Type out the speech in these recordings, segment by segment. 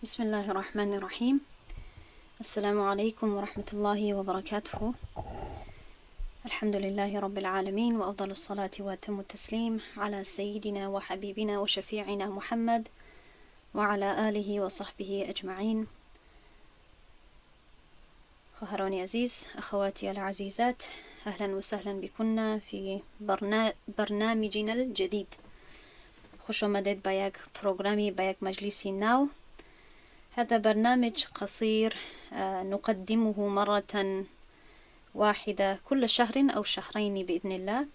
بسم الله الرحمن الرحيم. السلام عليكم ورحمة الله وبركاته. الحمد لله رب العالمين، وأفضل الصلاة وأتم التسليم على سيدنا وحبيبنا وشفيعنا محمد وعلى آله وصحبه أجمعين. خواهران عزيز، أخواتي العزيزات، أهلا وسهلا بكن في برنامجنا الجديد. خوش آمدید به یک پروگرامی، به یک مجلسی نو. هذا برنامج قصير نقدمه مرة واحدة كل شهر أو شهرين بإذن الله،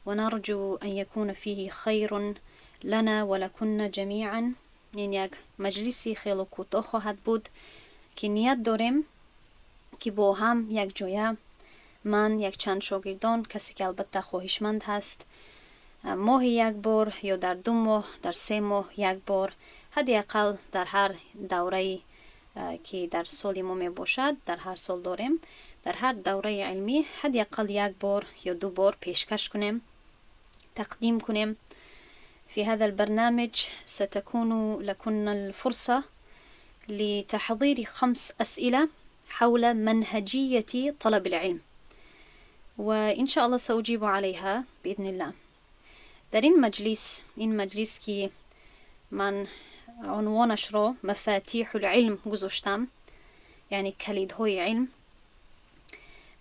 ونرجو أن يكون فيه خير لنا ولكن جميعا. این یک مجلسی خیلی کوتاه خواهد بود که نیت داریم که با هم یک جایه، من، یک چند شاگردان، کسی که البته خواهشمند هست، ماهی یک بار یا در 2 ماه، در 3 ماه یک بار، حداقل در هر دوره که در سال ما می باشد، در هر سال داریم، در هر دوره علمی حداقل یک بار یا دو بار پیشکش کنیم، تقدیم کنیم. في هذا البرنامج ستكون لكن الفرصة لتحضير خمس أسئلة حول منهجية طلب العلم، وإن شاء الله سأجيب عليها بإذن الله. در این مجلس، این مجلس که من عنوانش را مفاتیح العلم گذاشتم، یعنی کلیدهای علم،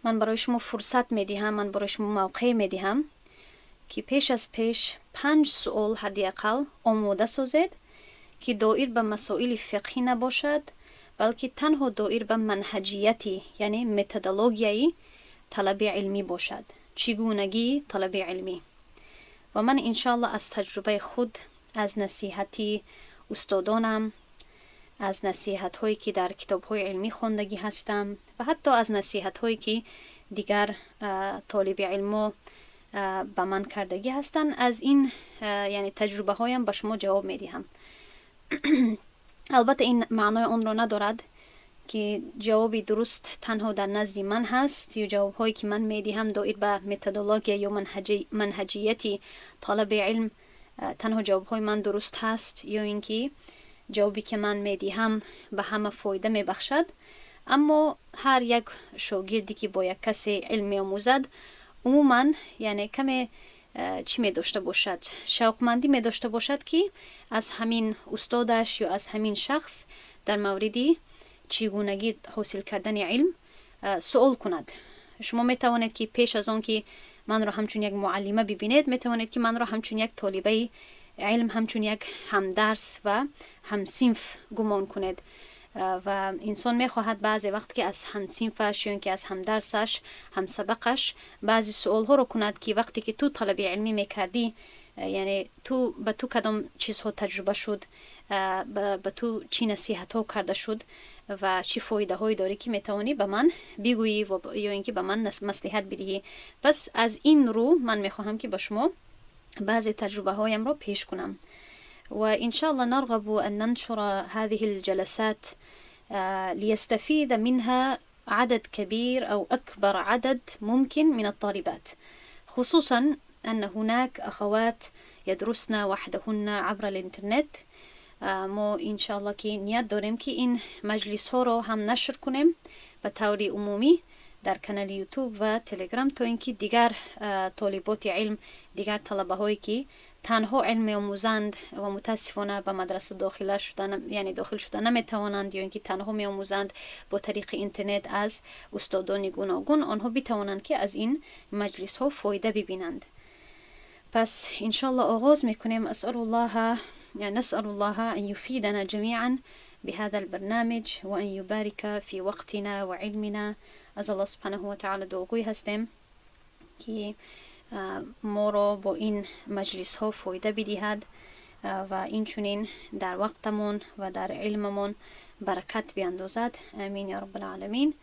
من برای شما فرصت میدهم، من برای شما موقع میدهم که پیش از پیش پنج سوال حداقل آماده سازید که دایر به مسائل فقهی نباشد، بلکه تنها دایر به منهجیتی، یعنی متدولوژیای طلب علمی باشد، چگونگی طلب علمی. و من انشالله از تجربه خود، از نصیحتی استادانم، از نصیحت هایی که در کتاب های علمی خواندگی هستم و حتی از نصیحت هایی که دیگر طالب علم به من کردگی هستند، از این یعنی تجربه هایم به شما جواب می دهم. البته این معنای آن را ندارد که جواب درست تنها در نزد من هست یا جواب هایی که من می دهم دایر به متدولوژیا یا منهجیتی طلب علم تنها جواب های من درست هست یا اینکه جوابی که من می دهم به همه فایده می بخشد. اما هر یک شاگردی که با یک کسی علم می آموزد، عموما یعنی کمی چی می داشته باشد، شوقمندی می داشته باشد که از همین استادش یا از همین شخص در موردی چگونگی حاصل کردن علم سوال کند. شما می توانید که پیش از آن که من را همچون یک معلمه ببینید، می توانید که من را همچون یک طالبه علم، همچون یک همدرس و همصنف گمان کنید. و انسان میخواهد بعضی وقت که از همصنفش یا اینکه از همدرسش، همسبقش بعضی سوال ها رو کند که وقتی که تو طلب علمی میکردی، یعنی تو به تو کدام چیزها تجربه شد، به تو چی نصیحت ها کرده شد و چی فایده های داری که میتوانی به من بگویی و یا اینکه به من مصلحت بدهی. پس از این رو من میخواهم که به شما بعضی تجربه هایم را پیش کنم. وإن شاء الله نرغب أن ننشر هذه الجلسات ليستفيد منها عدد كبير أو أكبر عدد ممكن من الطالبات، خصوصا أن هناك أخوات يدرسن وحدهن عبر الإنترنت. ما انشاءالله که نیت داریم که این مجلس ها رو هم نشر کنیم به طور عمومی در کانال یوتیوب و تلگرام، تا اینکه دیگر طالبات علم، دیگر طلبه هایی که تنها علم میآموزند و متاسفانه به مدرسه داخل شدن، یعنی داخل شده نمیتوانند، یا اینکه تنها میآموزند با طریق اینترنت از استادان گوناگون، آنها بتوانند که از این مجلس ها فایده ببینند. پس انشالله آغاز میکنیم. اسأل الله، نسأل الله أن يفيدنا جميعا بهذا البرنامج وأن يبارك في وقتنا وعلمنا. از الله سبحانه و تعالی دعاگوی هستیم که ما را با این مجلس ها فایده بدهد و این چنین در وقتمون و در علممون برکت بیاندازد. امین یا رب العالمین.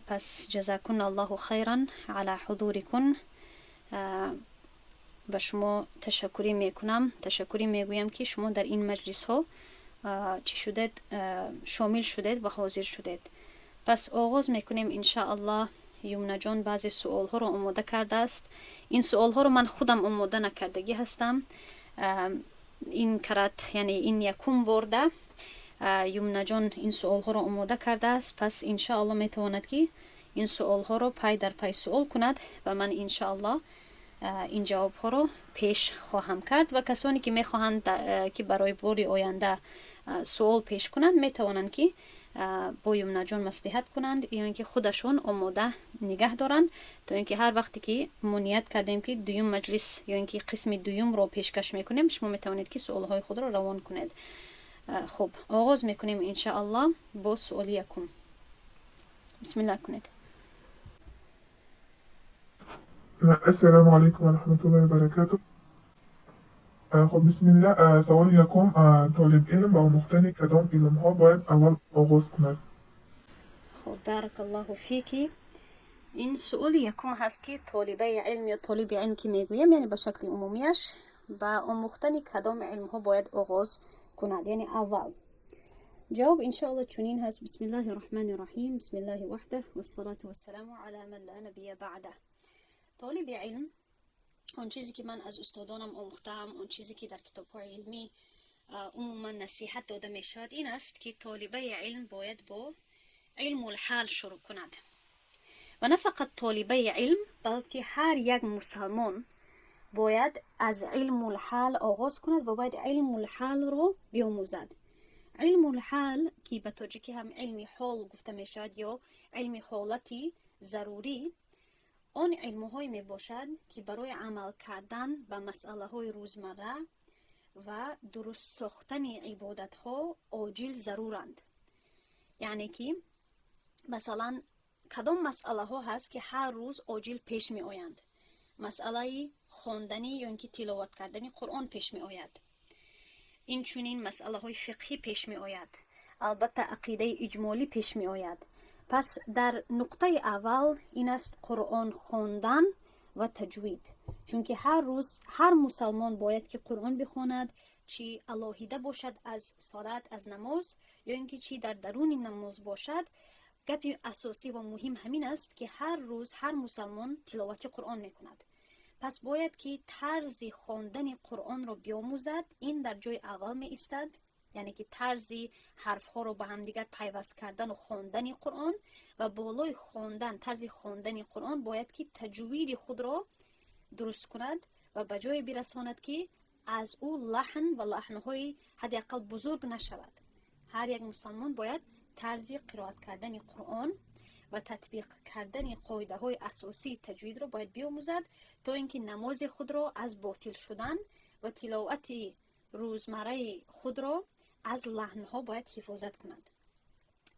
پس جزاكن الله خیرا على حضوركن. به شما تشکری میکنم، تشکری میگویم که شما در این مجلس ها چی شدید، شامل شدید و حاضر شدید. پس آغاز میکنیم انشاءالله. یمنا جان بعضی سوال ها رو آماده کرده است. این سوال ها رو من خودم آماده نکردگی هستم. این کرت، یعنی این یکم برده Юмнаҷон ин суолҳоро омода кардааст. Пас, иншоалло, метавонад, ки ин суолҳоро пай дар пай суол кунад ва ман, иншоалло, ин ҷавобҳоро пеш хоҳам кард. Ва касоне, ки мехоҳанд, ки барои бори оянда суол пеш кунанд, метавонанд, ки бо Юмнаҷон маслиҳат кунанд ё ин ки худашон омода нигаҳ доранд, то ин ки ҳар вақте ки мо ният кардем, ки дуюм маҷлис ё ин ки қисми дуюмро пешкаш мекунем, шумо метавонед, ки суолҳои худро равон кунед. Хуб, оғоз мекунем, иншаалло, бо суоли якум. Бисмилла кунед. السلام عليكم ورحمة الله وبركاته. خب، بسم الله. سوال یکم: طالب علم به آموختن کدام علمها باید اول آغاز کند؟ خب، بارك الله فيكي. این سؤال یکم هست که طالبه علم یا طالب علم که میگویم، یعنی به شکل عمومیش، به آموختن کدام علم ها باید آغاز کند، یعنی اول. جواب انشاءالله چنین هست: بسم الله الرحمن الرحیم، بسم الله وحده والصلاة والسلام على من لا نبي بعده. طالب علم، آن چیزی که من از استادانم آموختم، آن چیزی که در کتاب های علمی عموما نصیحت داده می شود، این است که طالبه علم باید با علم الحال شروع کند. و نه فقط طالبه علم، بلکه هر یک مسلمان باید از علم الحال آغاز کند و باید علم الحال را بیاموزد. علم الحال که به تاجیکی هم علم حال گفته می شود یا علم حالتی ضروری، آن علمهایی می باشد که برای عمل کردن به مسئله های روزمره و درست ساختن عبادت ها عاجل ضرورند. یعنی که مثلا کدام مسئله ها هست که هر روز عاجل پیش می آیند؟ مسئله خواندنی یا اینکه تلاوت کردن قرآن پیش می آید. این چنین مسئله های فقهی پیش می آید. البته عقیده اجمالی پیش می آید. پس در نقطه اول این است: قرآن خواندن و تجوید، چون که هر روز هر مسلمان باید که قرآن بخواند، چی علاهیده باشد از صلات، از نماز، یا اینکه چی در درون نماز باشد. گپ اساسی و مهم همین است که هر روز هر مسلمان تلاوت قرآن میکند. پس باید که طرز خواندن قرآن را بیاموزد. این در جای اول می ایستد، یعنی که طرز حرف ها رو به همدیگر پیوست کردن و خواندن قرآن. و بالای خواندن، طرز خواندن قرآن، باید که تجوید خود را درست کند و به جای برساند که از او لحن و لحنهای حداقل بزرگ نشود. هر یک مسلمان باید طرز قرائت کردن قرآن و تطبیق کردن قاعده های اساسی تجوید را باید بیاموزد، تا اینکه نماز خود را از باطل شدن و تلاوت روزمره خود را از لحنها باید حفاظت کند.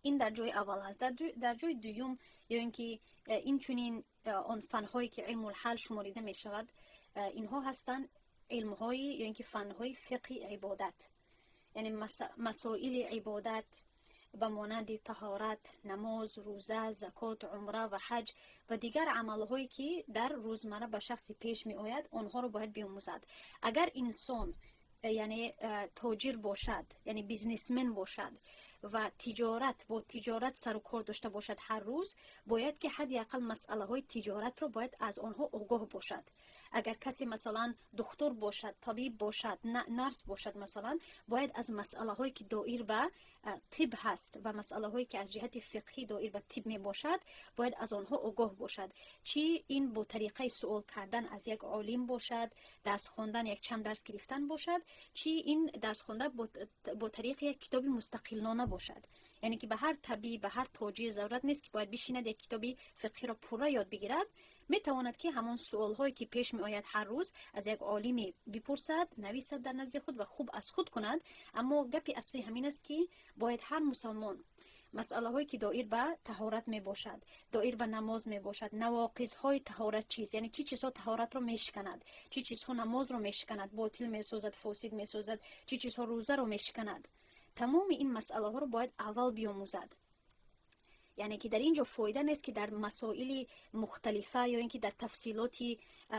این در جای اول هست. در جای دوم یا اینکه این چنین آن فنهایی که علم الحال شماریده می شود، اینها هستند علمهای یا اینکه فنهای فقه عبادت، یعنی مسائل عبادت به مانند طهارت، نماز، روزه، زکات، عمره و حج و دیگر عملهایی که در روزمره به شخصی پیش می آید، آنها را باید بیاموزد. اگر انسان یعنی تاجر باشد، یعنی businessman باشد و تجارت با تجارت سر و کار داشته باشد، هر روز باید که حداقل مسئله های تجارت را باید از آنها آگاه باشد. اگر کسی مثلا دکتر باشد، طبیب باشد، nurse باشد مثلا، باید از مسئله هایی که دایر به طب هست و مسئله هایی که از جهت فقهی دایر به طب می باشد، باید از آنها آگاه باشد. چی این با طریقه سوال کردن از یک عالم باشد، درس خواندن، یک چند درس گرفتن باشد، چی این درس خواندن با طریق یک کتاب مستقلانه باشد. یعنی که به هر طبیب، به هر تاجر ضرورت نیست که باید بشیند یک کتابی فقهی را پوره یاد بگیرد. میتواند که همان سوال هایی که پیش می آید هر روز از یک عالمی بپرسد، نویسد در نزد خود و خوب از خود کند. اما گپی اصلی همین است که باید هر مسلمان مسئله هایی که دایر به طهارت می باشد، دایر به نماز می باشد، نواقض های طهارت چیست، یعنی چی چیزها طهارت رو میشکند، چی چیزها نماز رو میشکند، باطل میسازد، فاسد میسازد، چی چیزها روزه رو میشکند، تمام این مسئله ها رو باید اول بیاموزد. یعنی که در اینجا فایده نیست که در مسائل مختلفه یا اینکه در تفصیلات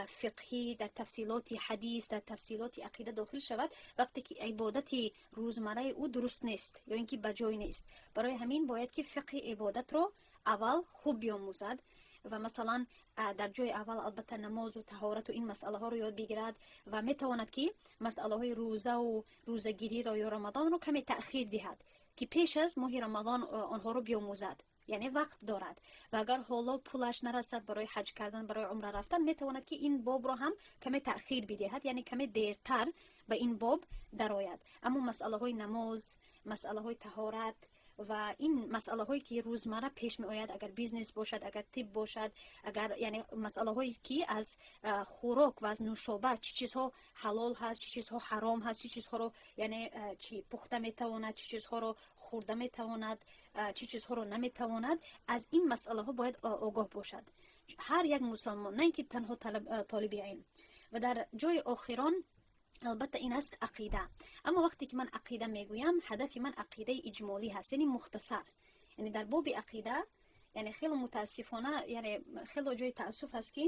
فقهی، در تفصیلات حدیث، در تفصیلات عقیده داخل شود، وقتی که عبادت روزمره او درست نیست یا اینکه بجای نیست. برای همین باید که فقه عبادت رو اول خوب بیاموزد. Ва масалан, дар ҷои аввал албатта намозу таҳорату ин масъалаҳоро ёд бигирад ва метавонад, ки масъалаҳои рӯзаву рӯзагириро ё Рамадонро каме таъхир диҳад, ки пеш аз моҳи Рамадон онҳоро биомӯзад, яъне вақт дорад. Ва агар ҳоло пулаш нарасад барои ҳаҷ кардан, барои умра рафтан, метавонад, ки ин бобро ҳам каме таъхир бидиҳад, яъне каме дертар ба ин боб дарояд. Аммо масъалаҳои намоз, масъалаҳои таҳорат ва ин масъалаҳое, ки рӯзмарра пеш меояд, агар бизнес бошад, агар тиб бошад, агар яъне масъалаҳое, ки аз хӯрок ва аз нӯшоба, чӣ чизҳо ҳалол ҳаст, чӣ чизҳо ҳаром ҳаст, чӣ чизҳоро яъне чӣ пухта метавонад, чӣ чизҳоро хӯрда метавонад, чӣ чизҳоро наметавонад, аз ин масъалаҳо бояд огоҳ бошад ҳар як мусалмон, на ин ки танҳо толиби илм. Ва дар ҷои охирон албатта ин аст ақида. Аммо вақте ки ман ақида мегӯям, ҳадафи ман ақидаи иҷмолӣ ҳаст, яъне мухтасар. Яъне дар боби ақида, яъне хело мутаассифона, яъне хело ҷои таассуф аст, ки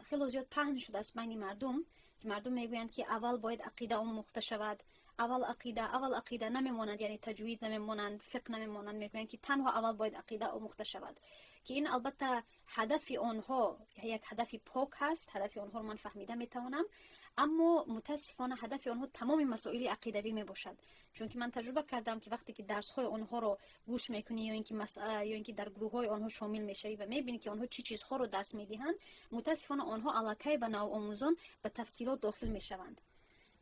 хело зиёд паҳн шудааст байни мардум, ки мардум мегӯянд, ки аввал бояд ақида омӯхта шавад, аввал ақида, аввал ақида намемонанд, яъне таҷвид намемонанд, фиқҳ намемонанд, мегӯянд, ки танҳо аввал бояд ақида омӯхта шавад, ки ин албатта ҳадафи онҳо як ҳадафи пок ҳаст, ҳадафи онҳоро ман фаҳмида метавонам, аммо мутаассифона ҳадафи онҳо тамоми масоили ақидавӣ мебошад. Чунки ман таҷриба кардам, ки вақте ки дарсҳои онҳоро гӯш мекунӣ ё ин ки дар гурӯҳҳои онҳо шомил мешавӣ ва мебинӣ, ки онҳо чӣ чизҳоро дарс медиҳанд, мутаассифона онҳо аллакай ба навомӯзон ба тафсилот дохил мешаванд.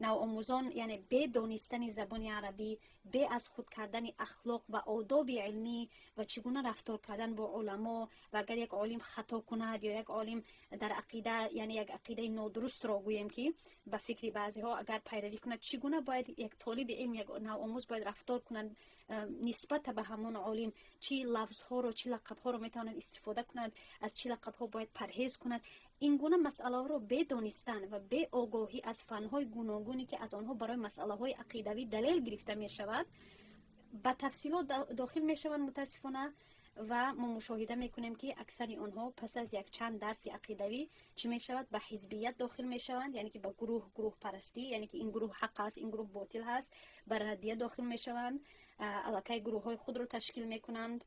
Навомӯзон, яъне бе донистани забони арабӣ, бе аз худ кардани ахлоқ ва одоби илмӣ ва чӣ гуна рафтор кардан бо уламо, ва агар як олим хато кунад ё як олим дар ақида, яъне як ақидаи нодурустро, гӯем ки ба фикри баъзеҳо, агар пайравӣ кунад, чӣ гуна бояд як толиби илм, як навомӯз бояд рафтор кунад нисбата ба ҳамон олим, чӣ лафзҳоро, чӣ лақабҳоро метавонад истифода кунад, аз чӣ лақабҳо бояд парҳез кунад, ин гуна масъалаҳоро бедонистан ва беогоҳӣ аз фанҳои гуногуне, ки аз онҳо барои масъалаҳои ақидавӣ далел гирифта мешавад, ба тафсилот дохил мешаванд мутаассифона. Ва мо мушоҳида мекунем, ки аксари онҳо пас аз якчанд дарси ақидавӣ чӣ мешавад? Ба ҳизбият дохил мешаванд, яъне ки ба гурӯҳ, гурӯҳпарастӣ, яъне ки ин гурӯҳ ҳақ аст, ин гурӯҳ ботил ҳаст, ба раддия дохил мешаванд, аллакай гурӯҳҳои худро ташкил мекунанд,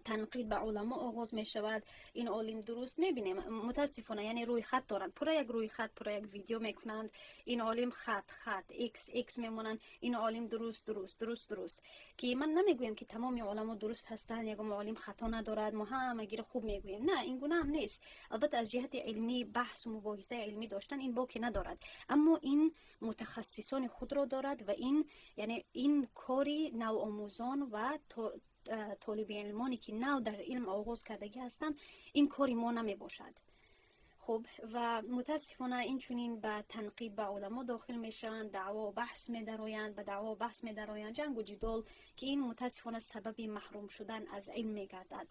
танқид ба уламо оғоз мешавад, ин олим дуруст мебинем мутаассифона, яъне рӯйхат доранд, пурра як рӯйхат, пурра як видео мекунанд, ин олим хат, хат, икс, икс мемонанд, ин олим дуруст, дуруст, дуруст, дуруст. Ки ман намегӯям, ки тамоми уламо дуруст ҳастанд, ягон олим хато надорад, мо ҳамагиро хуб мегӯем. На, ин гуна ҳам нест. Албатта, аз ҷиҳати илмӣ баҳсу мубоҳисаи илмӣ доштан ин боке надорад, аммо ин мутахассисони худро дорад ва ин яъне ин кори навомӯзон ва толиби илмоне, ки нав дар илм оғоз кардагӣ ҳастанд, ин кори мо намебошад. Хуб, ва мутаассифона инчунин ба танқид ба уламо дохил мешаванд, даъво баҳс медароянд, ба даъво баҳс медароянд, ҷангу ҷидол, ки ин мутаассифона сабаби маҳрум шудан аз илм мегардад.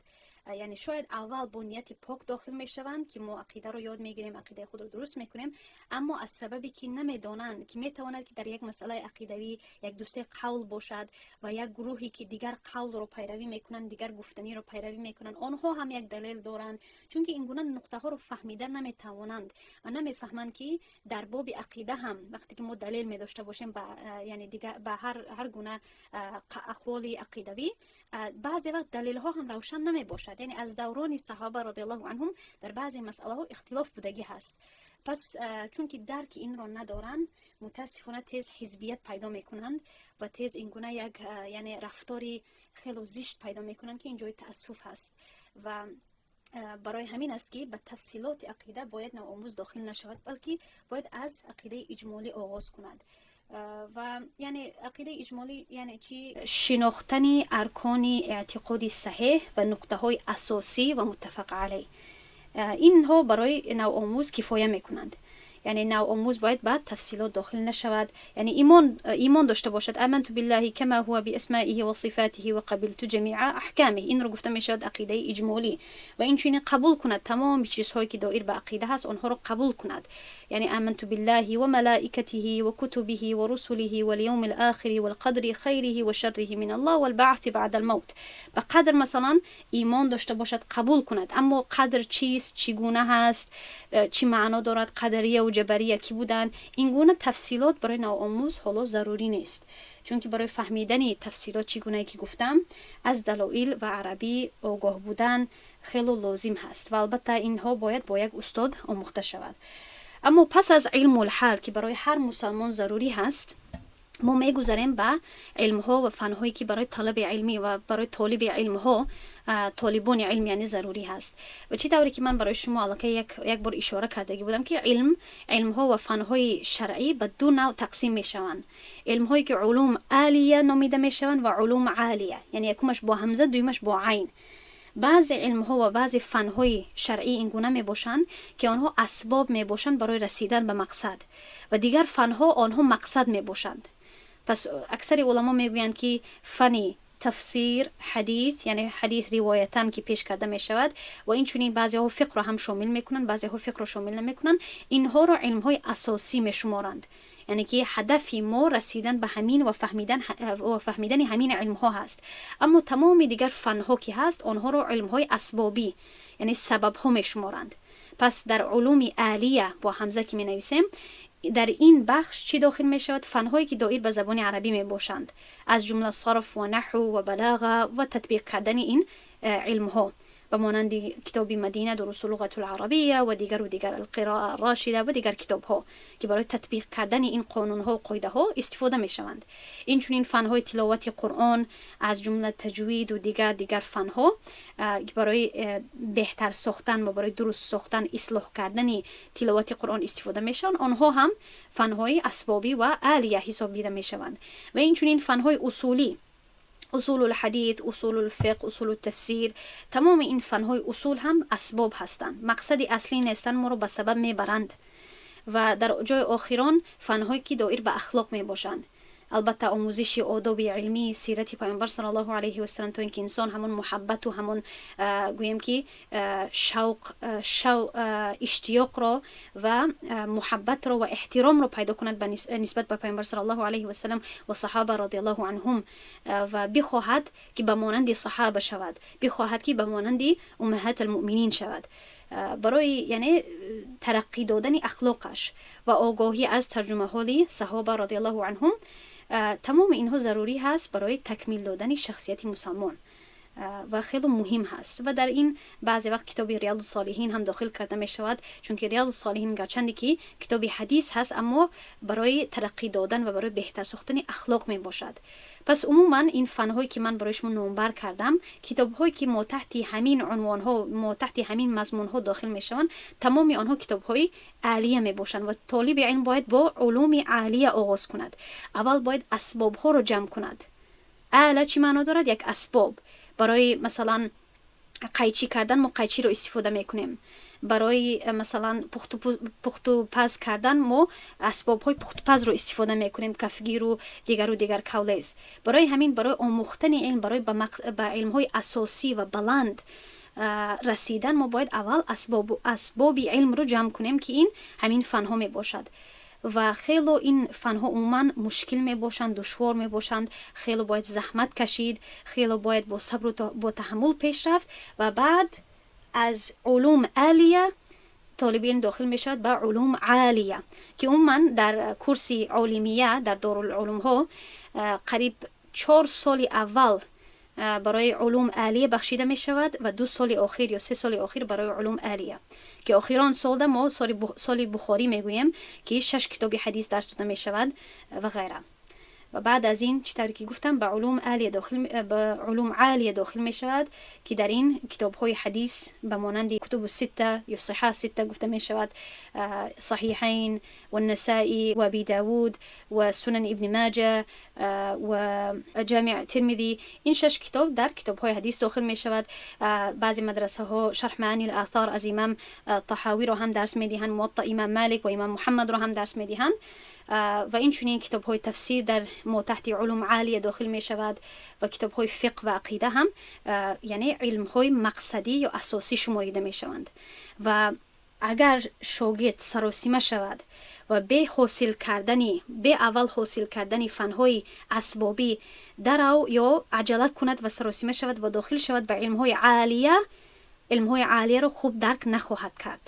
Яъне шояд аввал бо нияти пок дохил мешаванд, ки мо ақидаро ёд мегирем, ақидаи худро дуруст мекунем, аммо аз сабабе ки намедонанд, ки метавонад, ки дар як масъалаи ақидавӣ як дусе қавл бошад ва як гурӯҳе, ки дигар қавлро пайравӣ мекунанд, дигар гуфтаниро пайравӣ мекунанд, онҳо ҳам як далел доранд, чунки ин гуна нуқтаҳоро фаҳмида наметавонанд ва намефаҳманд, ки дар боби ақида ҳам вақте ки мо далел медошта бошем ба яъне дигар ба ҳар гуна ақволи ақидавӣ, баъзе вақт далелҳо ҳам равшан намебошад. Яъне аз даврони саҳоба радиаллоҳу анҳум дар баъзе масъалаҳо ихтилоф будагӣ ҳаст. Пас чунки дарки инро надоранд, мутаассифона тез ҳизбият пайдо мекунанд ва тез ин гуна як яъне рафтори хело зишт пайдо мекунанд, ки ин ҷои таассуф ҳаст. Ва барои ҳамин аст, ки ба тафсилоти ақида бояд навомӯз дохил нашавад, балки бояд аз ақидаи иҷмолӣ оғоз кунад. Ва яъне ақидаи иҷмолӣ яъне чӣ? Шинохтани аркони эътиқоди саҳеҳ ва нуқтаҳои асосӣ ва муттафақ алайҳ, инҳо барои навомӯз кифоя мекунанд. Яъне навомӯз бояд ба тафсилот дохил нашавад, яъне имон дошта бошад: آمنت بالله كما هو بأسمائه وصفاته وقبلت جميع أحكامه. Инро гуфта мешавад ақидаи иҷмолӣ. Ва инчунин қабул кунад тамоми чизҳое, ки доир ба ақида ҳаст, онҳоро қабул кунад, яъне آمنت بالله وملائكته وكتبه ورسله واليوم الآخر والقدر خيره وشره من الله والبعث بعد الموت. Ба қадр масалан имон дошта бошад, қабул кунад, аммо қадр чист, чӣ гуна ҳаст, чӣ маъно дорад, қадария ҷабария кӣ буданд. Ин гуна тафсилот барои навомӯз ҳоло зарурӣ нест, чунки барои фаҳмидани тафсилот, чӣ гунае ки гуфтам, аз далоил ва арабӣ огоҳ будан хело лозим ҳаст ва албатта инҳо бояд бо як устод омӯхта шавад. Аммо пас аз илмулҳал, ки барои ҳар мусалмон зарурӣ ҳаст, мо мегузарем ба илмҳо ва фанҳое, ки барои талаби илмӣ ва барои толиби илмҳо, толибони илм, яъне зарурӣ ҳаст. Ва чӣ тавре ки ман барои шумо аллакай як бор ишора кардагӣ будам, ки илмҳо ва фанҳои шаръӣ ба ду навъ тақсим мешаванд: илмҳое ки улум алия номида мешаванд ва улум алия, яъне якумаш бо ҳамза, дуюмаш бо айн. Баъзе илмҳо ва баъзе фанҳои шаръӣ ин гуна мебошанд, ки онҳо асбоб мебошанд барои расидан ба мақсад, ва дигар фанҳо онҳо мақсад мебошанд. Пас аксари уламо мегӯянд, ки фани тафсир, ҳадис, яъне ҳадис ривоятан ки пеш карда мешавад, ва инчунин баъзеҳо фиқҳро ҳам шомил мекунанд, баъзеҳо фиқҳро шомил намекунанд, инҳоро илмҳои асосӣ мешуморанд, яъне ки ҳадафи мо расидан ба ҳамин ва фаҳмидани ҳамин илмҳо ҳаст. Аммо тамоми дигар фанҳо ки ҳаст, онҳоро илмҳои асбобӣ, яъне сабабҳо мешуморанд. Пас дар улуми алия бо ҳамза ки менависем, дар ин бахш чӣ дохил мешавад? Фанҳое ки доир ба забони арабӣ мебошанд, аз ҷумла сарф ва наҳв ва балаға ва татбиқ кардани ин илмҳо, ба монанди китоби Мадина, Дурусу луғату ларабия ва дигару дигар, Алқироа Рашида ва дигар китобҳо, ки барои татбиқ кардани ин қонунҳо қоидаҳо истифода мешаванд. Инчунин фанҳои тиловати Қуръон, аз ҷумла таҷвиду дигар фанҳо, ки барои беҳтар сохтан ва барои дуруст сохтан, ислоҳ кардани тиловати Қуръон истифода мешаванд, онҳо ҳам фанҳои асбобӣ ва алия ҳисобида мешаванд. Ва инчунин фанҳои усулӣ, усулул ҳадис, усулул фиқҳ, усулу тафсир, тамоми ин фанҳои усул ҳам асбоб ҳастанд, мақсади аслӣ нестанд, моро ба сабаб мебаранд. Ва дар ҷои охирон фанҳое ки доир ба ахлоқ мебошанд, албатта омӯзиши одоби илмӣ, сирати Паёмбар саллаллоҳу алайҳи васалам, то ин ки инсон ҳамон муҳаббату ҳамон, гӯем ки, шавқ, иштиёқро ва муҳаббатро ва эҳтиромро пайдо кунад нисбат ба Паёмбар саллаллоҳу алайҳи васалам ва саҳоба радиаллоҳу анҳум ва бихоҳад, ки ба монанди саҳоба шавад, бихоҳад, ки ба монанди уммаҳат алмуъминин шавад, барои яъне тараққӣ додани ахлоқаш ва огоҳӣ аз тарҷумаҳоли саҳоба радиаллоҳу анҳум, тамоми инҳо зарурӣ ҳаст барои такмил додани шахсияти мусалмон ва хело муҳим ҳаст. Ва дар ин баъзе вақт китоби Риялу Солиҳин ҳам дохил карда мешавад, чунки Риялу Солиҳин гарчанде ки китоби ҳадис ҳаст, аммо барои тараққӣ додан ва барои беҳтар сохтани ахлоқ мебошад. Пас умуман ин фанҳое ки ман барои шумо номбар кардам, китобҳое ки мо таҳти ҳамин унвонҳо, мо таҳти ҳамин мазмунҳо дохил мешаванд, тамоми онҳо китобҳои алия мебошанд ва толиби илм бояд бо улуми алия оғоз кунад. Аввал бояд асбобҳоро ҷамъ кунад. Ала чӣ маъно дорад? Як асбоб. Барои масалан қайчӣ кардан мо қайчиро истифода мекунем, барои масалан пухту паз кардан мо асбобҳои пухтупазро истифода мекунем, кафгиру дигару дигар, кавлез. Барои ҳамин, барои омӯхтани илм, барои ба илмҳои асосӣ ва баланд расидан мо бояд аввал асбоби илмро ҷамъ кунем, ки ин ҳамин фанҳо мебошад. Ва хело ин фанҳо умуман мушкил мебошанд, душвор мебошанд, хело бояд заҳмат кашид, хело бояд бо сабру бо таҳаммул пеш рафт. Ва баъд аз улум алия толиби илм дохил мешавад ба улум алия, ки умуман дар курси олимия дар дорулулумҳо қариб 4 соли аввал барои улум алия бахшида мешавад ва 2 соли охир ё 3 соли охир барои улум алия, ки охирон солда мо соли Бухорӣ мегӯем, ки шаш китоби ҳадис дарс дода мешавад ва ғайра. Ва баъд аз ин, чӣ тавре ки гуфтам, ба улум алия дохил мешавад, ки дар ин китобҳои ҳадис ба монанди кутубу ситта ё сиҳа ситта гуфта мешавад, Саҳиҳайн ва Насаӣ ва Аби Давуд ва Сунан Ибни Маҷа ва Ҷамиъ Тирмидӣ, ин шаш китоб дар китобҳои ҳадис дохил мешавад. Баъзе мадрасаҳо Шарҳ маани лаthар аз имам Таҳавиро ҳам дарс медиҳанд, Муатта имам Малик ва имам Муҳаммадро ҳам дарс медиҳанд. Ва инчунин китобҳои тафсир дар мо таҳти улум алия дохил мешавад ва китобҳои фиқҳ ва ақида ҳам, яъне илмҳои мақсадӣ ё асосӣ шуморида мешаванд. Ва агар шогирд саросима шавад ва бе ҳосил кардани, бе аввал ҳосил кардани фанҳои асбобӣ дарав ё аҷала кунад ва саросима шавад ва дохил шавад ба илмҳои алия, илмҳои алияро хуб дарк нахоҳад кард.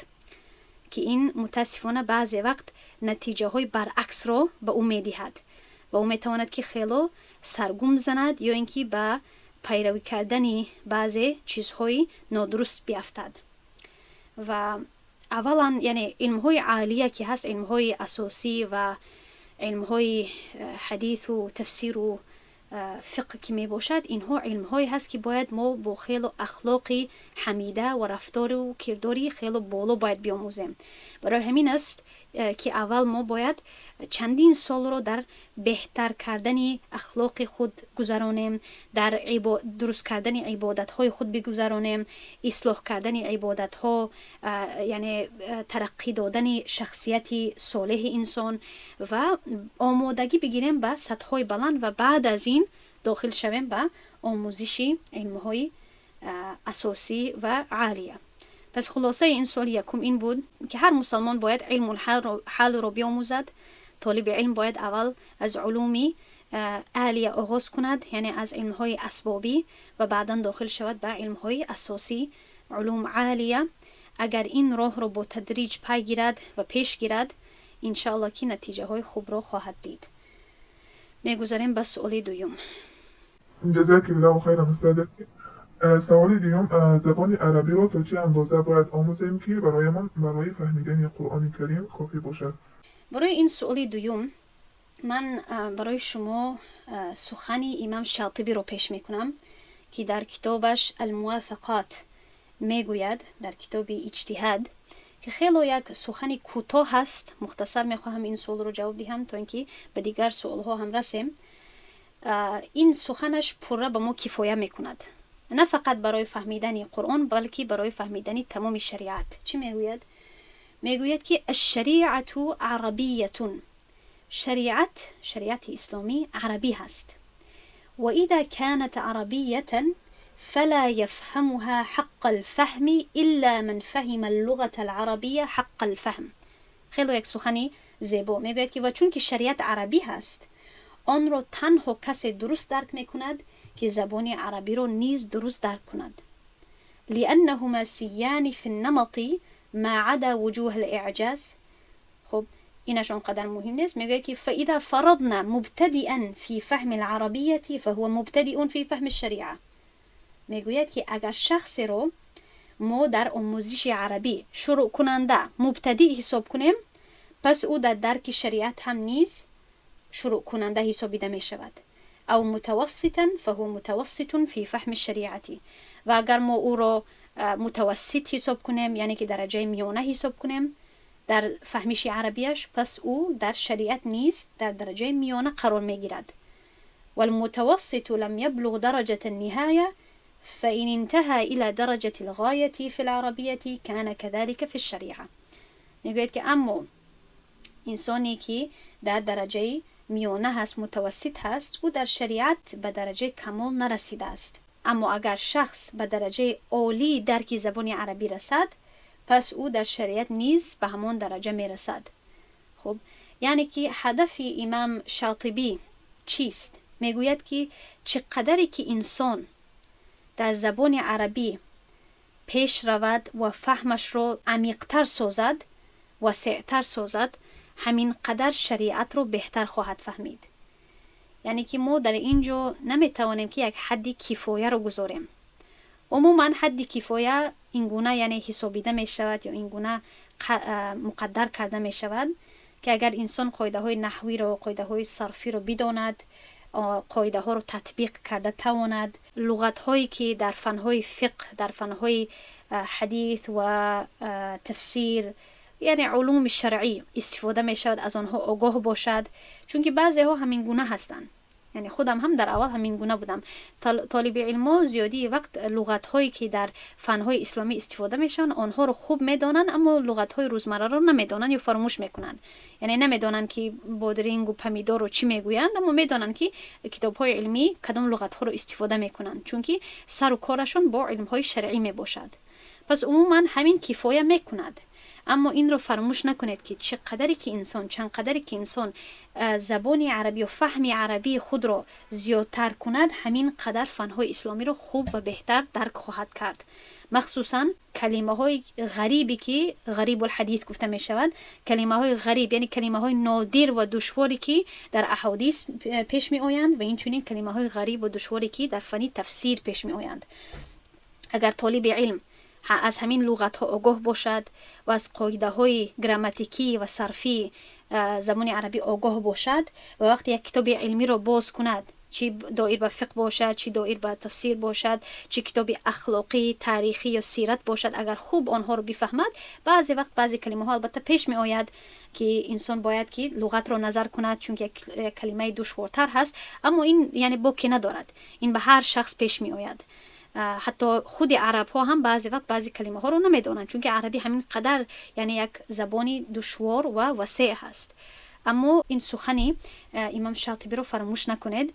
ки ин мутаассифона баъзе вақт натиҷаҳои баръаксро ба ӯ медиҳад ва ӯ метавонад, ки хело саргум занад ё ин ки ба пайравӣ кардани баъзе чизҳои нодуруст биафтад. Ва аввалан, яъне илмҳои олия ки ҳаст, илмҳои асосӣ ва илмҳои ҳадису тафсиру фиқҳ ки мебошад, инҳо илмҳое ҳаст, ки бояд мо бо хело ахлоқи ҳамида ва рафтору кирдори хело боло бояд биомӯзем. Барои ҳамин аст, ки аввал мо бояд чандин солро дар беҳтар кардани ахлоқи худ гузаронем, дар дуруст кардани ибодатҳои худ бигузаронем, ислоҳ кардани ибодатҳо, яъне тараққӣ додани шахсияти солеҳи инсон ва омодагӣ бигирем ба сатҳҳои баланд ва баъд аз ин дохил шавем ба омӯзиши илмҳои асосӣ ва олия. Пас хулосаи ин суоли якум ин буд, ки ҳар мусалмон бояд илмул ҳалро биомӯзад. Толиби илм бояд аввал аз улуми олия оғоз кунад, яъне аз илмҳои асбобӣ, ва баъдан дохил шавад ба илмҳои асосӣ, улум олия. Агар ин роҳро бо тадриҷ пай гирад ва пеш гирад, иншаалло, ки натиҷаҳои хубро хоҳад дид. Мегузарем ба суоли дуюм. جزاك الله خيرا استاذتي. سوال دوم: زبان عربی را تا چه اندازه باید آموزیم که برایمان برای فهمیدن قرآن کریم کافی باشد؟ برای این سؤال دوم من برای شما سخنی امام شاطبی رو پیش میکنم که در کتابش الموافقات میگوید، در کتاب اجتهاد، که خیلی یک سخنی کوتاه هست. مختصر میخواهم این سوال رو جواب دهم تا اینکه به دیگر سوال ها هم رسیم. این سخنش پوره به ما کفایه میکند، نه فقط برای فهمیدن قرآن، بلکه برای فهمیدن تمام شریعت. چی میگوید؟ میگوید که الشریعة عربية، شریعت، شریعت اسلامی عربی هست، وإذا كانت عربية فلا يفهمها حق الفهم إلا من فهم اللغة العربية حق الفهم. خیلی یک سخنی زیبا. میگوید که و چون که شریعت عربی هست، آن را تنها کسی درست درک میکند که زبان عربی را نیز درست درک کند، لأنهما سيان في النمط ما عدا وجوه الإعجاز. خب، اینش آنقدر مهم نیست. میگه که فإذا فرضنا مبتدئا في فهم العربية فهو مبتدئ في فهم الشريعة. میگوید که اگر شخصی رو ما در آموزش عربی شروع کننده، مبتدی حساب کنیم، پس او در درک شریعت هم نیز شروع کننده حسابیده می شود. او متوسطا فهو متوسط في فهم الشريعة. و اگر ما او را متوسط حساب کنیم، یعنی که درجه میانه حساب کنیم در فهمش عربیش، پس او در شریعت نیز در درجه میانه قرار میگیرد. والمتوسط لم يبلغ درجة النهاية، فإن انتهى إلى درجة الغاية في العربية كان كذلك في الشريعة. میگوید که اما انسانی که در درجه میانه هست، متوسط هست، او در شریعت به درجه کمال نرسیده است. اما اگر شخص به درجه عالی درک زبان عربی رسد، پس او در شریعت نیز به همان درجه میرسد. خب، یعنی که هدف امام شاطبی چیست؟ میگوید که چقدری که انسان در زبان عربی پیش رود و فهمش را عمیقتر سازد، وسیعتر سازد، همین قدر شریعت رو بهتر خواهد فهمید. یعنی که ما در اینجا نمیتوانیم که یک حد کفایه رو گذاریم. عموما حد کفایه اینگونه یعنی حسابیده می شود یا اینگونه مقدر کرده می شود که اگر انسان قاعده های نحوی رو، قاعده های صرفی رو بداند، قاعده ها رو تطبیق کرده تواند، لغت هایی که در فن های فقه، در فن های حدیث و تفسیر، یعنی علوم شرعی استفاده می شود، از آنها آگاه باشد. چون که بعضی ها همین گونه هستند، یعنی خودم هم در اول همین گونه بودم. طالب علم زیادی وقت لغت هایی که در فن های اسلامی استفاده میشن، آنها رو خوب میدانن، اما لغت های روزمره رو نمیدانن یا فراموش میکنن. یعنی نمیدانن که بادرنگ و پمیدور رو چی میگویند، اما میدانن که کتاب های علمی کدام لغت ها رو استفاده میکنن، چون که سر و کارشون با علم های شرعی میباشد. پس عموما همین کفایه میکند. Аммо инро фаромӯш накунед, ки чӣ қадаре ки инсон, чанд қадаре ки инсон забони арабӣ ё фаҳми арабии худро зиёдтар кунад, ҳамин қадар фанҳои исломиро хуб ва беҳтар дарк хоҳад кард. Махсусан калимаҳои ғарибе, ки ғарибулҳадис гуфта мешавад, калимаҳои ғариб, яъне калимаҳои нодир ва душворе, ки дар аҳодис пеш меоянд, ва инчунин калимаҳои ғариб ва душворе, ки дар фанни тафсир пеш меоянд. Агар толиби илм аз ҳамин луғатҳо огоҳ бошад ва аз қоидаҳои грамматикӣ ва сарфии забони арабӣ огоҳ бошад ва вақте як китоби илмиро боз кунад, чӣ доир ба фиқҳ бошад, чӣ доир ба тафсир бошад, чӣ китоби ахлоқӣ, таърихӣ ё сират бошад, агар хуб онҳоро бифаҳмад, баъзе вақт баъзе калимаҳо албатта пеш меояд, ки инсон бояд ки луғатро назар кунад, чунки як калимаи душвортар ҳаст. Аммо ин яъне боке надорад, ин ба ҳар шахс пеш меояд. Ҳатто худи арабҳо ҳам баъзе вақт баъзе калимаҳоро намедонанд, чунки арабӣ ҳамин қадар, яъне як забони душвор ва васеъ ҳаст. Аммо ин сухани имом Шотибиро фаромӯш накунед.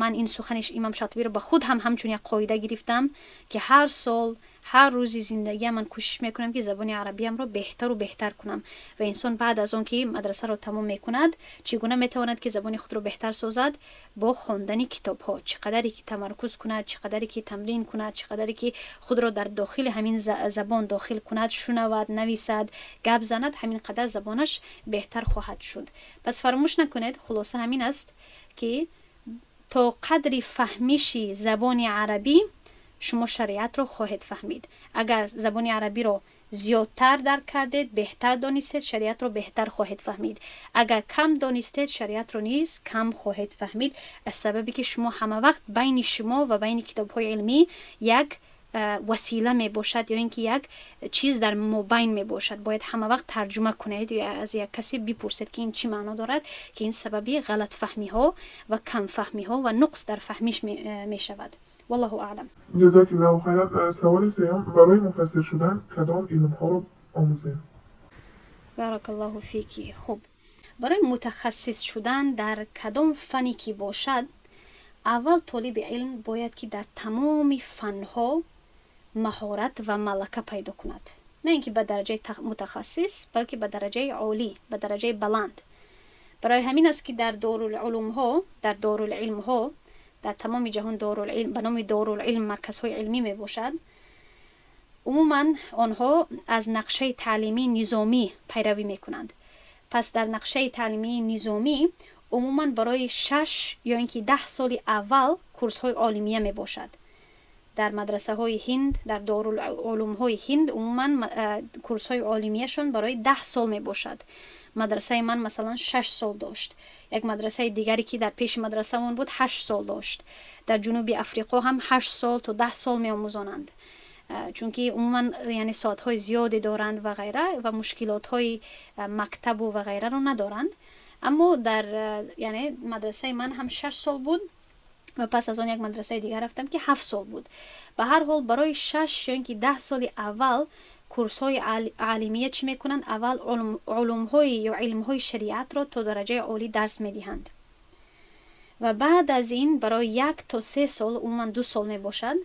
Ман ин сухани имом Шотибиро ба худ ҳам ҳамчун як қоида гирифтам, ки ҳар сол, ҳар рӯзи зиндагиам ман кӯшиш мекунам, ки забони арабиямро беҳтару беҳтар кунам. Ва инсон баъд аз он ки мадрасаро тамом мекунад, чӣ гуна метавонад, ки забони худро беҳтар созад? Бо хондани китобҳо. Чӣ қадаре ки тамаркуз кунад, чӣ қадаре ки тамрин кунад, чӣ қадаре ки худро дар дохили ҳамин забон дохил кунад, шунавад, нависад, гап занад, ҳамин қадар забонаш беҳтар хоҳад шуд. Пас фаромӯш накунед, хулоса ҳамин аст, ки то қадри фаҳмиши забони арабӣ шумо шариатро хоҳед фаҳмид. Агар забони арабиро зиёдтар дарк кардед, беҳтар донистед, шариатро беҳтар хоҳед фаҳмид. Агар кам донистед, шариатро низ кам хоҳед фаҳмид, аз сабабе ки шумо ҳама вақт байни шумо ва байни китобҳои илмӣ як васила мебошад ё ин ки як чиз дар мобайн мебошад. Бояд ҳама вақт тарҷума кунед ё аз як касе бипурсед, ки ин чӣ маъно дорад, ки ин сабаби ғалатфаҳмиҳо ва камфаҳмиҳо ва нуқс дар фаҳмиш мешавад. Валлоҳу аълам. Ҷазакиллоҳу хайран. Саволи сеюм: барои муфассир шудан кадом илмҳоро омӯзем? Баракаллоҳу фики. Хуб, барои мутахассис шудан дар кадом фане ки бошад, аввал толиби илм бояд ки дар тамоми фанҳо маҳорат ва малака пайдо кунад, на ин ки ба дараҷаи мутахассис, балки ба дараҷаи олӣ, ба дараҷаи баланд. Барои ҳамин аст, ки дар дорулулумҳо, дар дорулилмҳо, дар тамоми ҷаҳон дорулилм ба номи дорулилм марказҳои илмӣ мебошад, умуман онҳо аз нақшаи таълимии низомӣ пайравӣ мекунанд. Пас дар нақшаи таълимии низомӣ умуман барои 6 ё ин ки 10 соли аввал курсҳои олимия мебошад. Дар мадрасаҳои Ҳинд, дар дорулулумҳои Ҳинд умуман курсҳои олимияшон барои 10 сол мебошад. Мадрасаи ман, масалан, 6 сол дошт. Як мадрасаи дигаре, ки дар пеши мадрасаамон буд, 8 сол дошт. Дар Ҷунуби Африқо ҳам 8 сол то 10 сол меомӯзонанд, чунки умуман, яъне, соатҳои зиёде доранд ва ғайра ва мушкилотҳои мактабу ва ғайраро надоранд. Аммо дар, яъне, мадрасаи ман ҳам 6 сол буд ва пас аз он як мадрасаи дигар рафтам, ки 7 сол буд. Ба ҳар ҳол, барои 6 ё ин ки 10 соли аввал курсҳои олимия чӣ мекунанд? Аввал улумҳои ё илмҳои шариатро то дараҷаи олӣ дарс медиҳанд ва баъд аз ин барои 1 то 3 сол, умуман 2 сол мебошад,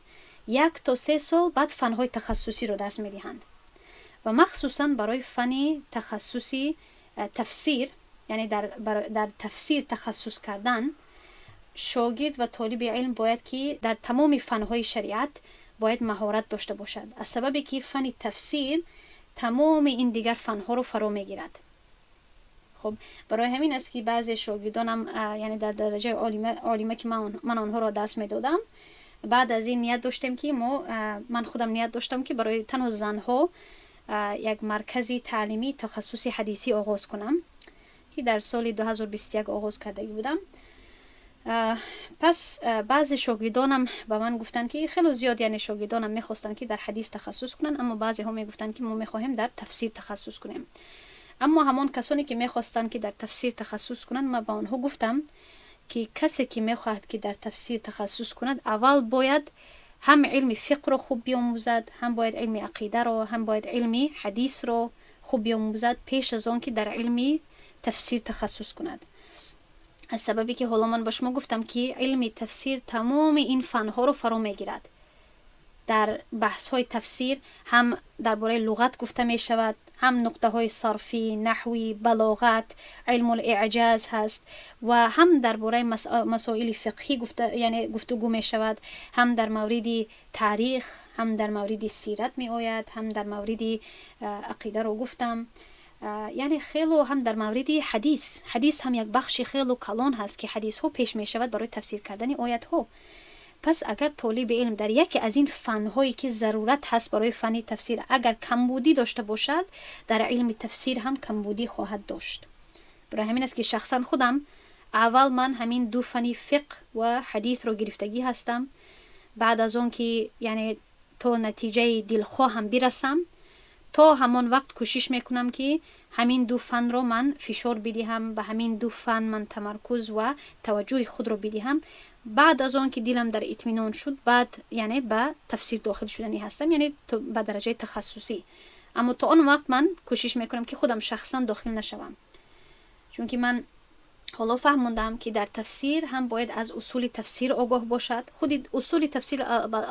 1 то 3 сол баъд фанҳои тахассусиро дарс медиҳанд. Ва махсусан барои фани тахассуси тафсир, яъне дар тафсир тахассус кардан, шогирд ва толиби илм бояд ки дар тамоми фанҳои шариат бояд маҳорат дошта бошад, аз сабабе ки фани тафсир тамоми ин дигар фанҳоро фаро мегирад. Хуб, барои ҳамин аст, ки баъзе шогирдонам, яъне дар дараҷаи олима, ки ман онҳоро дарс медодам, баъд аз ин ният доштем, ки мо, ман худам ният доштам, ки барои танҳо занҳо як маркази таълимии тахассуси ҳадисӣ оғоз кунам, ки дар соли 2021 оғоз кардагӣ будам. Пас баъзе шогирдонам ба ман гуфтанд, ки хело зиёд, яъне, шогирдонам мехостанд, ки дар ҳадис тахассус кунанд, аммо баъзеҳо мегуфтанд, ки мо мехоҳем дар тафсир тахассус кунем. Аммо ҳамон касоне, ки мехостанд, ки дар тафсир тахассус кунанд, ман ба онҳо гуфтам, ки касе ки мехоҳад, ки дар тафсир тахассус кунад, аввал бояд ҳам илми фиқҳро хуб биомӯзад, ҳам бояд илми ақидаро, ҳам бояд илми ҳадисро хуб биомӯзад, пеш аз он ки дар илми тафсир тахассус кунад, аз сабабе ки ҳоло ман ба шумо гуфтам, ки илми тафсир тамоми ин фанҳоро фаро мегирад. Дар баҳсҳои тафсир ҳам дар бораи луғат гуфта мешавад, ҳам нуқтаҳои сарфӣ, наҳвӣ, балоғат, илмул эъҷоз ҳаст ва ҳам дар бораи масоили фиқҳӣ гуфта, яъне гуфтугӯ мешавад, ҳам дар мавриди таърих, ҳам дар мавриди сират меояд, ҳам дар мавриди ақидаро гуфтам, яъне хело ҳам дар мавриди ҳадис. Ҳадис ҳам як бахши хело калон ҳаст, ки ҳадисҳо пеш мешавад барои тафсир кардани оятҳо. Пас агар толиби илм дар яке аз ин фанҳое, ки зарурат ҳаст барои фанни тафсир, агар камбудӣ дошта бошад, дар илми тафсир ҳам камбудӣ хоҳад дошт. Барои ҳамин аст, ки шахсан худам аввал ман ҳамин ду фанни фиқҳ ва ҳадисро гирифтагӣ ҳастам. Баъд аз он ки, яъне, то натиҷаи дилхоҳам бирасам, то ҳамон вақт кӯшиш мекунам, ки ҳамин ду фанро ман фишор бидиҳам, ба ҳамин ду фан ман тамаркуз ва таваҷҷӯҳи худро бидиҳам. Баъд аз он ки дилам дар итминон шуд, баъд, яъне, ба тафсир дохил шуданӣ ҳастам, яъне ба дараҷаи тахассусӣ. Аммо то он вақт ман кӯшиш мекунам, ки худам шахсан дохил нашавам, чунки ман ҳоло фаҳмондам, ки дар тафсир ҳам бояд аз усули тафсир огоҳ бошад. Худи усули тафсир,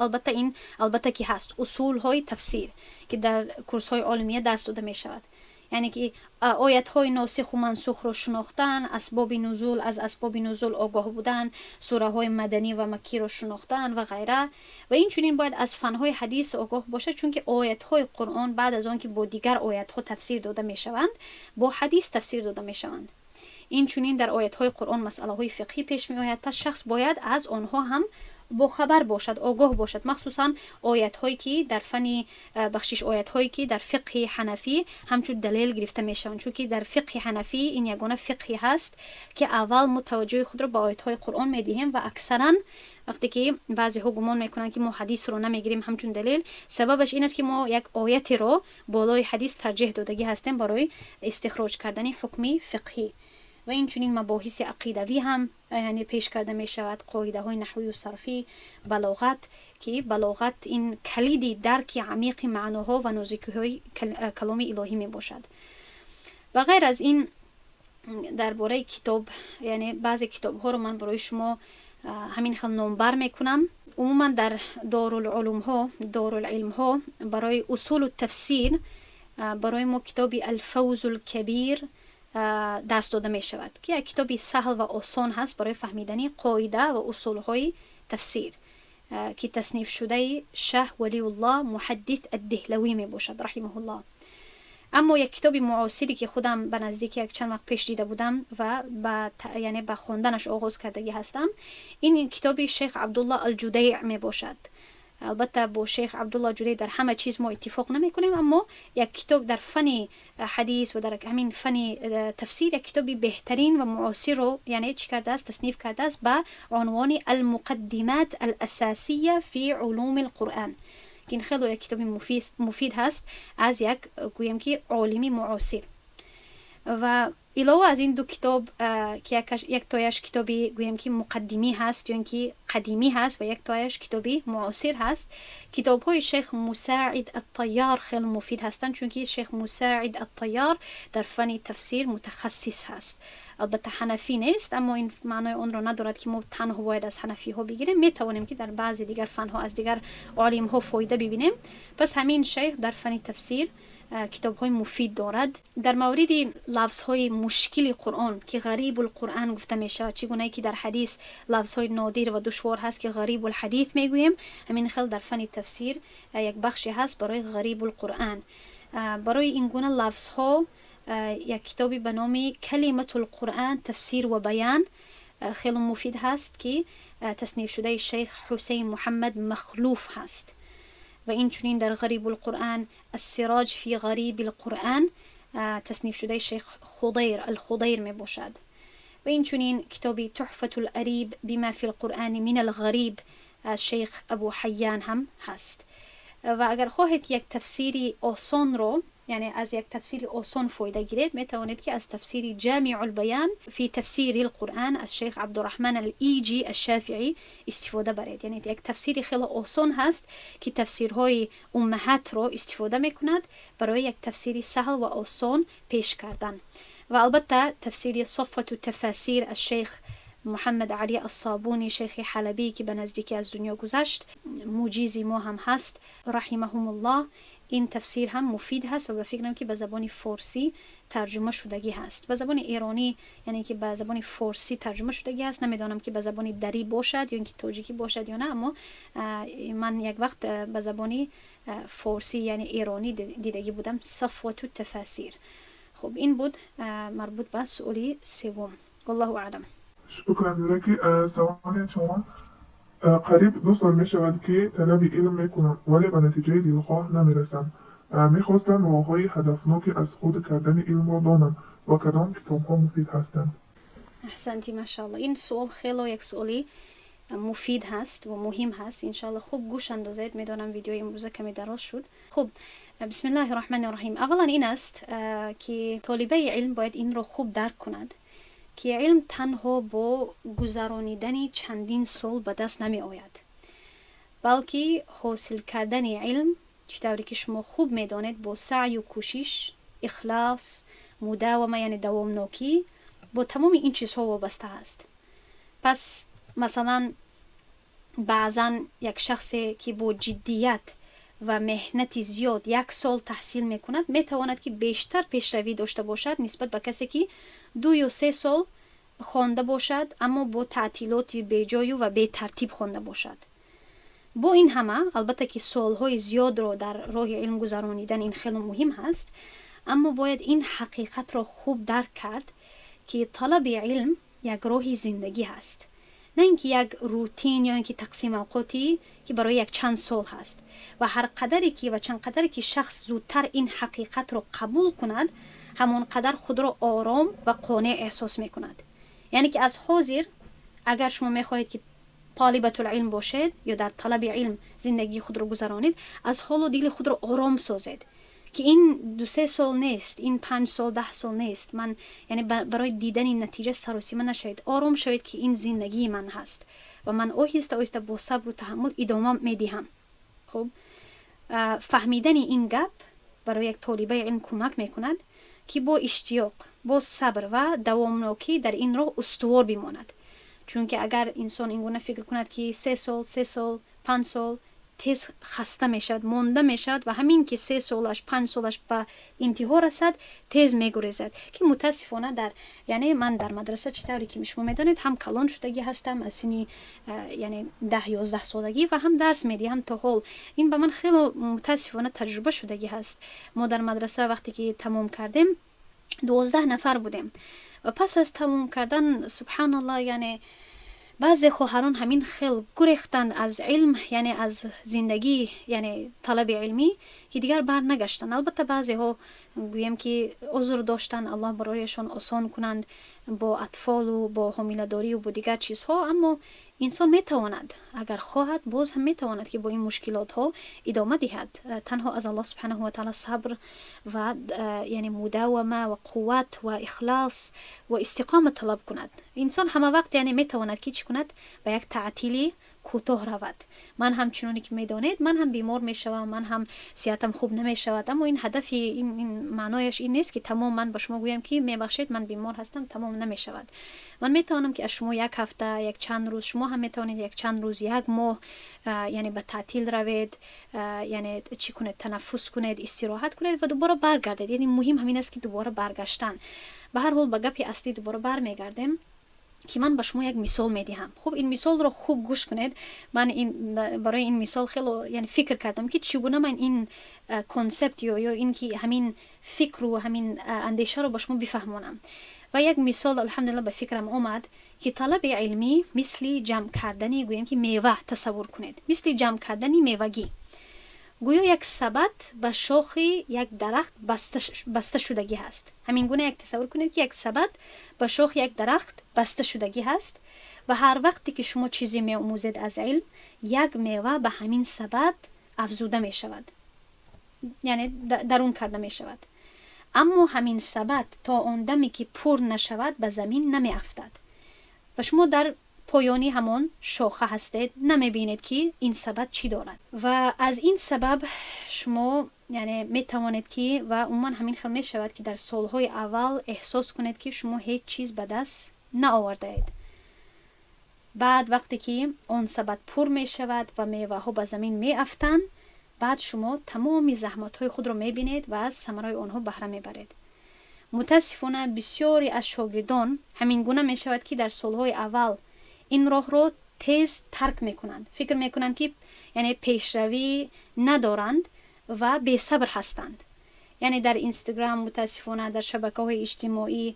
албатта, ин албатта ки ҳаст, усулҳои тафсир, ки дар курсҳои олимия дарс дода мешавад, яъне ки оятҳои носиху мансухро шинохтан, асбоби нузул, аз асбоби нузул огоҳ будан, сураҳои маданӣ ва маккиро шинохтан ва ғайра. Ва инчунин бояд аз фанҳои ҳадис огоҳ бошад, чунки оятҳои Қуръон баъд аз он ки бо дигар оятҳо тафсир дода мешаванд, бо ҳадис тафсир дода мешаванд. Инчунин дар оятҳои Қуръон масъалаҳои фиқҳӣ пеш меояд, пас шахс бояд аз онҳо ҳам бохабар бошад, огоҳ бошад, махсусан оятҳое, ки дар фани, бахшиш, оятҳое, ки дар фиқҳи ҳанафӣ ҳамчун далел гирифта мешаванд, чунки дар фиқҳи ҳанафӣ ин ягона фиқҳе ҳаст, ки аввал мо таваҷҷӯҳи худро ба оятҳои Қуръон медиҳем. Ва аксаран вақте ки баъзеҳо гумон мекунанд, ки мо ҳадисро намегирем ҳамчун далел, сабабаш ин аст, ки мо як оятеро болои ҳадис тарҷеҳ додагӣ ҳастем барои истихроҷ кардани ҳукми фиқҳӣ. Ва инчунин мабоҳиси ақидавӣ ҳам, яъне, пеш карда мешавад, қоидаҳои наҳвию сарфӣ, балоғат, ки балоғат ин калиди дарки амиқи маъноҳо ва нозикиҳои каломи илоҳӣ мебошад. Ба ғайр аз ин, дар бораи китоб, яъне баъзе китобҳоро ман барои шумо ҳамин хел номбар мекунам. Умуман дар дорулулумҳо, дорулилмҳо барои усулу тафсир барои мо китоби Алфавзу лкабир дарс дода мешавад, ки як китоби саҳл ва осон ҳаст барои фаҳмидани қоида ва усулҳои тафсир, ки таснифшудаи Шаҳ Валиуллоҳ Муҳаддис Аддеҳлавӣ мебошад, раҳимаҳуллоҳ. Аммо як китоби муосире, ки худам ба наздики як чанд вақт пеш дида будам ва яъне ба хонданаш оғоз кардагӣ ҳастам, ин китоби Шейх Абдулло Алҷудайъ мебошад. Албатта, бо Шейх Абдулло Ҷудай дар ҳама чиз мо иттифоқ намекунем, аммо як китоб дар фани ҳадис ва дар ҳамин фани тафсир як китоби беҳтарин ва муосирро, яъне, чӣ кардааст, тасниф кардааст ба унвони Алмуқаддимат аласасия фи улуми лқуръан, ки ин хело як китоби муфид ҳаст аз як, гӯем ки, олими муосир. Ва илова аз ин ду китоб, ки яктояш китоби, гӯем ки, муқаддимӣ ҳаст ё ин ки қадимӣ ҳаст ва яктояш китоби муосир ҳаст, китобҳои Шейх Мусаид Аттайёр хеле муфид ҳастанд, чунки Шейх Мусаид Аттайёр дар фани тафсир мутахассис ҳаст. Албатта, ҳанафӣ нест, аммо ин маънои онро надорад, ки мо танҳо бояд аз ҳанафиҳо бигирем. Метавонем, ки дар баъзе дигар фанҳо аз дигар олимҳо фоида бибинем. Пас ҳамин шейх дар фани тафсир китобҳои муфид дорад. Дар мавриди лафзҳои мушкили Қуръон, ки ғарибулқуръан гуфта мешавад, чӣ гунае ки дар ҳадис лафзҳои нодир ва душвор ҳаст, ки ғарибулҳадис мегӯем, ҳамин хел дар фани тафсир як бахше ҳаст барои ғарибулқуръан. Барои ин гуна лафзҳо як китобе ба номи Калиматулқуръан тафсир ва баян хеле муфид ҳаст, ки таснифшудаи Шейх Ҳусейн Муҳаммад Махлуф ҳаст. Ва инчунин дар ғарибулқуръан Ассироҷ фи ғариби лқуръан таснифшудаи Шейх Худайр Алхудайр мебошад. Ва инчунин китоби Туҳфату лариб бима фи лқуръани мин алғариб аз Шейх Абу Ҳайян ҳам ҳаст. Ва агар хоҳед, ки як тафсири осонро, яъне аз як тафсири осон фоида гиред, метавонед, ки аз тафсири Ҷамиу лбаян фи тафсири лқуръан аз Шейх Абдураҳман Алиҷи Ашшафиӣ истифода баред. Яъне як тафсири хеле осон ҳаст, ки тафсирҳои уммаҳатро истифода мекунад барои як тафсири саҳл ва осон пеш кардан. Ва албатта, тафсири Софату тафасир аз Шейх محمد علی الصابونی، شیخ حلبی که به نزدیکی از دنیا گذشت، موجیزی ما هم هست، رحمهم الله. این تفسیر هم مفید هست و به فکرم که به زبان فارسی ترجمه شدگی هست. به زبان ایرانی، یعنی که به زبان فارسی ترجمه شدگی هست. نمیدانم که به زبان دری باشد یا اینکه تاجیکی باشد یا نه، اما من یک وقت به زبان فارسی، یعنی ایرانی، دیدگی بودم، صفوة التفاسیر. خب، این بود مربوط به سؤالی سوم. والله اعلم. شكرا لك. سوال چهارم: قریب 2 سال می شود که طلب علم می کنم، ولی به نتیجه دلخواه نمی رسم. می خواستم راه های هدفناک از خود کردن علم را دانم و کدام کتاب ها مفید هستند. احسنتی، ماشاءالله. این سوال خیلی یک سوالی مفید هست و مهم هست. انشالله خوب گوش اندازید. میدانم ویدیوی امروزه کمی دراز شد. خب، بسم الله الرحمن الرحیم. اولا این است که طالبه علم باید این رو خوب درک کند که علم تنها با گذرانیدن چندین سال به دست نمی آید، بلکه حاصل کردن علم، چطوری که شما خوب میدانید، با سعی و کوشش، اخلاص، مداومه، یعنی دوامناکی، با تمام این چیزها وابسته است. پس مثلا بعضا یک شخصی که با جدیت و محنت زیاد یک سال تحصیل میکند، میتواند که بیشتر پیشروی داشته باشد نسبت به کسی که 2 یا 3 سال خوانده باشد، اما با تعطیلات بیجای و بی ترتیب خوانده باشد. با این همه، البته که سالهای زیاد را در راه علم گذرانیدن این خیلی مهم هست، اما باید این حقیقت را خوب درک کرد که طلب علم یک راه زندگی هست، نه اینکه یک روتین یا اینکه تقسیم اوقاتی که برای یک چند سال هست. و هر قدری که و چند قدری که شخص زودتر این حقیقت را قبول کند، همون قدر خود را آرام و قانع احساس میکند. یعنی که از حاضر اگر شما میخواهید که طالبة العلم باشید یا در طلب علم زندگی خود را گذرانید، از حالا دل خود را آرام سازید که این 2-3 سال نیست، این 5 سال، 10 سال نیست. من یعنی برای دیدن این نتیجه سراسیمه نشوید. آرام شوید که این زندگی من هست و من آهسته آهسته با صبر و تحمل ادامه میدهم. خب، فهمیدن این گپ برای یک طالبه علم کمک میکند که با اشتیاق، با صبر و دوامناکی در این راه استوار بماند. چون که اگر انسان اینگونه فکر کند که 3 سال، 3 سال، 5 سال، تیز خسته میشود، مانده میشود و همین که 3 سالش، 5 سالش به انتها رسد، تیز میگریزد که متاسفانه در یعنی من در مدرسه، چطوری که شما میدانید، هم کلان شدگی هستم از سنی یعنی 10-11 سالگی و هم درس میدیم تا حال. این به من خیلی متاسفانه تجربه شدگی هست. ما در مدرسه وقتی که تمام کردیم، 12 نفر بودیم و پس از تمام کردن، سبحان الله، یعنی بعضی خواهران همین خیل گریختند از علم، یعنی از زندگی، یعنی طلب علمی، که دیگر بر نگشتن. البته بعضی ها گویم که عذر داشتن، الله برایشان آسان کنند، با اطفال و با حامله و با دیگر چیزها. اما انسان میتواند، اگر خواهد، باز هم میتواند که با این مشکلات ها ادامه دهد. تنها از الله سبحانه و تعالی صبر و یعنی مداومه و قوت و اخلاص و استقامت طلب کند. انسان همه وقت یعنی میتواند که چی کند؟ به یک تعطیلی کوتاه رود. من هم چنونی که میدانید، من هم بیمار میشوم، من هم صحتم خوب نمیشود، اما این هدف این معنایش این نیست که تمام من با شما گویم که میبخشید، من بیمار هستم، تمام نمیشود. من میتوانم که از شما یک هفته، یک چند روز، شما هم میتوانید یک چند روز، یک ماه یعنی به تعطیل روید، یعنی چی کنید؟ تنفس کنید، استراحت کنید و دوباره برگردید. یعنی مهم همین است که دوباره برگشتن. به هر حال، به گپی اصلی دوباره برمیگردیم که من به شما یک مثال میدهم. خب، این مثال رو خوب گوش کنید. من این برای این مثال خیلی یعنی فکر کردم که چگونه من این concept یا این که همین فکر و همین اندیشه رو به شما بفهمونم و یک مثال الحمدلله به فکرم آمد که طلب علمی مثل جمع کردنی، گویم که میوه تصور کنید، مثل جمع کردنی میوگی. گویا یک سبد به شاخ یک درخت بسته شدگی هست. همین گونه یک تصور کنید که یک سبد به شاخ یک درخت بسته شدگی هست و هر وقتی که شما چیزی می آموزید از علم، یک میوه به همین سبد افزوده می شود، یعنی درون کرده می شود. اما همین سبد تا آن دمی که پر نشود به زمین نمی افتد و شما در پایانی همان شاخه هستید، نمی که این سبد چی دارد. و از این سبب شما یعنی می توانید که و عموما همین خیل می شود که در سالهای اول احساس کنید که شما هیچ چیز به دست نآورده اید. Баъд вақте ки он сабад пур мешавад ва меваҳо ба замин меафтанд, баъд шумо тамоми заҳматҳои худро мебинед ва аз самараи онҳо баҳра мебаред. Мутаассифона, бисёре аз шогирдон ҳамин гуна мешавад, ки дар солҳои аввал ин роҳро тез тарк мекунанд, фикр мекунанд, ки яъне пешравӣ надоранд ва бесабр ҳастанд. Яъне дар Инстаграм, мутаассифона, дар шабакаҳои иҷтимоӣ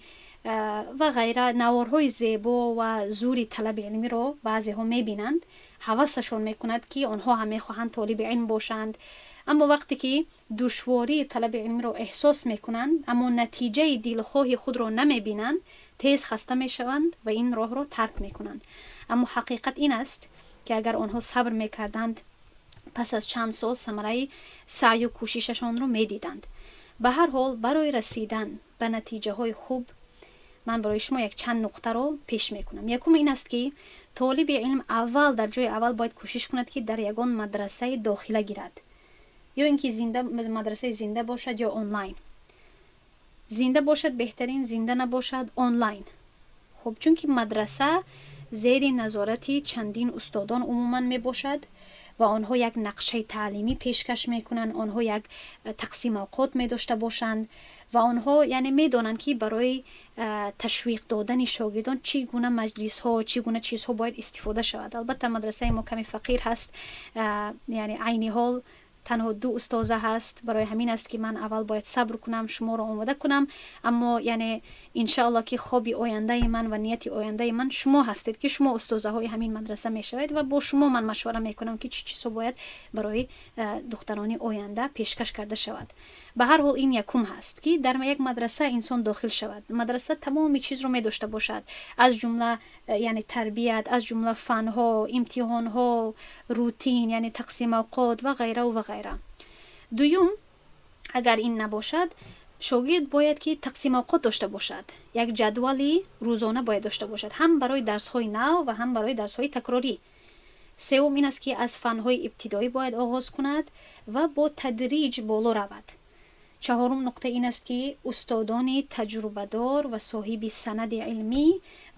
ва ғайра наворҳои зебо ва зури талаби илмиро баъзеҳо мебинанд, ҳавасашон мекунад, ки онҳо ҳам мехоҳанд толиби илм бошанд. Аммо вақте ки душвории талаби илмиро эҳсос мекунанд, аммо натиҷаи дилхоҳи худро намебинанд, тез хаста мешаванд ва ин роҳро тарк мекунанд. Аммо ҳақиқат ин аст, ки агар онҳо сабр мекарданд, пас аз чанд сол самараи саъю кӯшишашонро медиданд. Ба ҳар ҳол, барои расидан ба натиҷаҳои хуб ман барои шумо якчанд нуқтаро пеш мекунам. Якум ин аст, ки толиби илм аввал, дар ҷои аввал бояд кӯшиш кунад, ки дар ягон мадрасаи дохила гирад, ё ин ки зинда, мадрасаи зинда бошад ё онлайн. Зинда бошад беҳтарин, зинда набошад онлайн. Хуб, чунки мадраса зери назорати чандин устодон умуман мебошад ва онҳо як нақшаи таълимӣ пешкаш мекунанд, онҳо як тақсим авқот медошта бошанд ва онҳо яъне медонанд, ки барои ташвиқ додани шогирдон чӣ гуна маҷлисҳо, чӣ гуна чизҳо бояд истифода шавад. Албатта, мадрасаи мо каме фақир ҳаст, яъне айни ҳол танҳо ду устоза ҳаст. Барои ҳамин аст, ки ман аввал бояд сабр кунам, шуморо омода кунам. Аммо яъне иншаалло, ки хоби ояндаи ман ва нияти ояндаи ман шумо ҳастед, ки шумо устозаҳои ҳамин мадраса мешавед ва бо шумо ман машвара мекунам, ки чӣ чизҳо бояд барои духтарони оянда пешкаш карда шавад. Ба ҳар ҳол, ин якум ҳаст, ки дар як мадраса инсон дохил шавад. Мадраса тамоми чизро медошта бошад, аз ҷумла яъне тарбият, аз ҷумла фанҳо, имтиҳонҳо, рутин, яъне тақсим авқот ва ғайраву ва ғайра. Дуюм, агар ин набошад, шогирд бояд ки тақсим авқот дошта бошад, як ҷадвали рӯзона бояд дошта бошад, ҳам барои дарсҳои нав ва ҳам барои дарсҳои такрорӣ. Сеюм ин аст, ки аз фанҳои ибтидоӣ бояд оғоз кунад ва бо тадриҷ боло равад. Чаҳорум нуқта ин аст, ки устодони таҷрубадор ва соҳиби санади илмӣ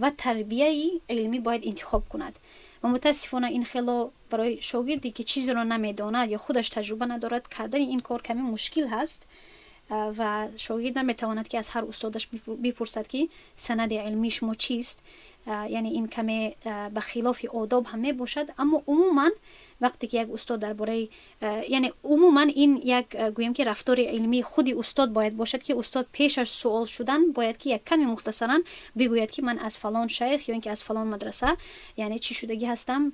ва тарбияи илмӣ бояд интихоб кунад. Ва мутаассифона, ин хело барои шогирде, ки чизеро намедонад ё худаш таҷруба надорад, кардани ин кор каме мушкил ҳаст ва шогирд наметавонад, ки аз ҳар устодаш бипурсад, ки санади илмии шумо чист. Яъне ин каме ба хилофи одоб ҳам мебошад. Аммо умуман вақте ки як устод дар бораи, яъне умуман ин як, гӯем ки, рафтори илмии худи устод бояд бошад, ки устод пеш аз суол шудан бояд ки як каме мухтасаран бигӯяд, ки ман аз фалон шайх ё ин ки аз фалон мадраса, яъне чӣ шудагӣ ҳастам,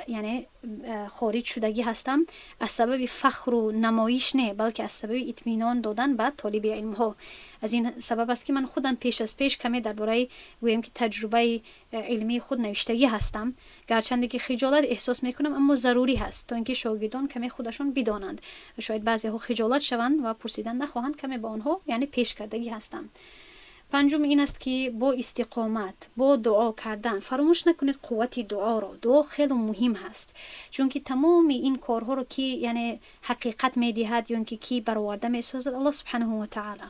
яъне хориҷ шудагӣ ҳастам. Аз сабаби фахру намоиш не, балки аз сабаби итминон додан ба толиби илмҳо. Аз ин сабаб аст, ки ман худам пеш аз пеш каме дар бораи, гӯем ки, таҷрубаи илмии худ навиштагӣ ҳастам. Гарчанде ки хиҷолат эҳсос мекунам, аммо зарурӣ ҳаст, то ин ки шогирдон каме худашон бидонанд. Шояд баъзеҳо хиҷолат шаванд ва пурсидан нахоҳанд, каме ба онҳо яъне пеш кардагӣ ҳастам. Панҷум ин аст, ки бо истиқомат, бо дуо кардан. Фаромӯш накунед қуввати дуоро. Дуо хеле муҳим ҳаст, чунки тамоми ин корҳоро ки яъне ҳақиқат медиҳад ё ин ки ки бароварда месозад? Аллоҳ субҳанаҳу ватаала.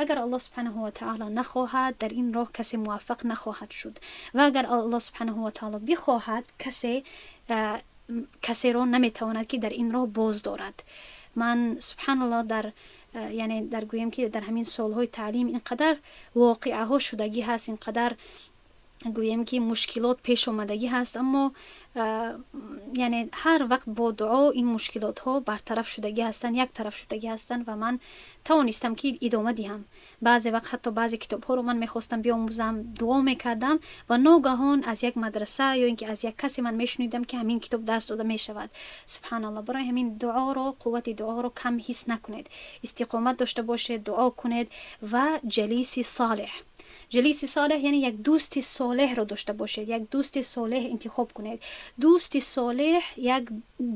Агар Аллоҳ субҳанаҳу ватаала нахоҳад, дар ин роҳ касе муваффақ нахоҳад шуд ва агар Аллоҳ субҳанаҳу ватаала бихоҳад, касе касеро наметавонад, ки дар ин роҳ боз дорад. Ман, субҳаналлоҳ, дар яъне дар, гӯем ки, дар ҳамин солҳои таълим ин қадар воқеаҳо шудагӣ ҳаст, ин қадар, гӯем ки, мушкилот пеш омадагӣ ҳаст, аммо яъне ҳар вақт бо дуо ин мушкилотҳо бартараф шудагӣ ҳастанд, як тараф шудагӣ ҳастанд ва ман тавонистам, ки идома диҳам. Баъзе вақт ҳатто баъзе китобҳоро ман мехостам биомӯзам, дуо мекардам ва ногаҳон аз як мадраса ё ин ки аз як касе ман мешунидам, ки ҳамин китоб дарс дода мешавад. Субҳаналлоҳ! Барои ҳамин дуоро, қуввати дуоро кам ҳис накунед, истиқомат дошта бошед, дуо кунед ва ҷалиси солеҳ. Ҷалиси солеҳ яъне як дӯсти солеҳро дошта бошед, як дӯсти солеҳ интихоб кунед. Дӯсти солеҳ як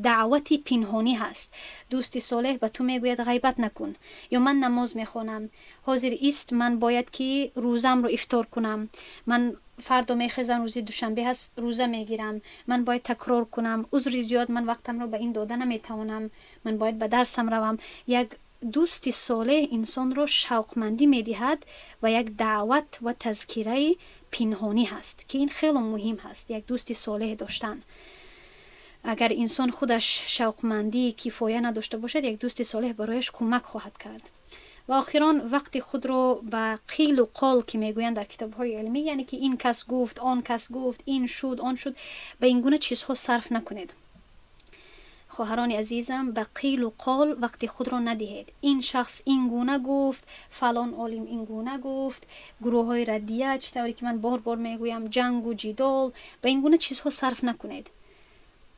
даъвати пинҳонӣ ҳаст. Дӯсти солеҳ ба ту мегӯяд: «Ғайбат накун» ё «Ман намоз мехонам, ҳозир ист ман бояд ки рӯзамро ифтор кунам, ман фардо мехезам, рӯзи душанбе ҳаст, рӯза мегирам, ман бояд такрор кунам, узри зиёд, ман вақтамро ба ин дода наметавонам, ман бояд ба дарсам равам». Як дӯсти солеҳ инсонро шавқмандӣ медиҳад ва як даъват ва тазкираи пинҳонӣ ҳаст. пинҳонӣ ҳаст, ки ин хеле муҳим ҳаст, як дӯсти солеҳ доштан. Агар инсон худаш шавқмандии кифоя надошта бошад, як дӯсти солеҳ барояш кӯмак хоҳад кард. Ва охирон, вақти худро ба қилу қол, ки мегӯянд дар китобҳои илмӣ, яъне ки ин кас гуфт, он кас гуфт, ин шуд, он шуд, ба ин гуна чизҳо сарф накунед. Хоҳарони азизам, ба қилу қол вақти худро надиҳед. Ин шахс ин гуна гуфт, фалон олим ин гуна гуфт, гурӯҳҳои раддия, чӣ тавре ки ман бор бор мегӯям, ҷангу ҷидол, ба ин гуна чизҳо сарф накунед.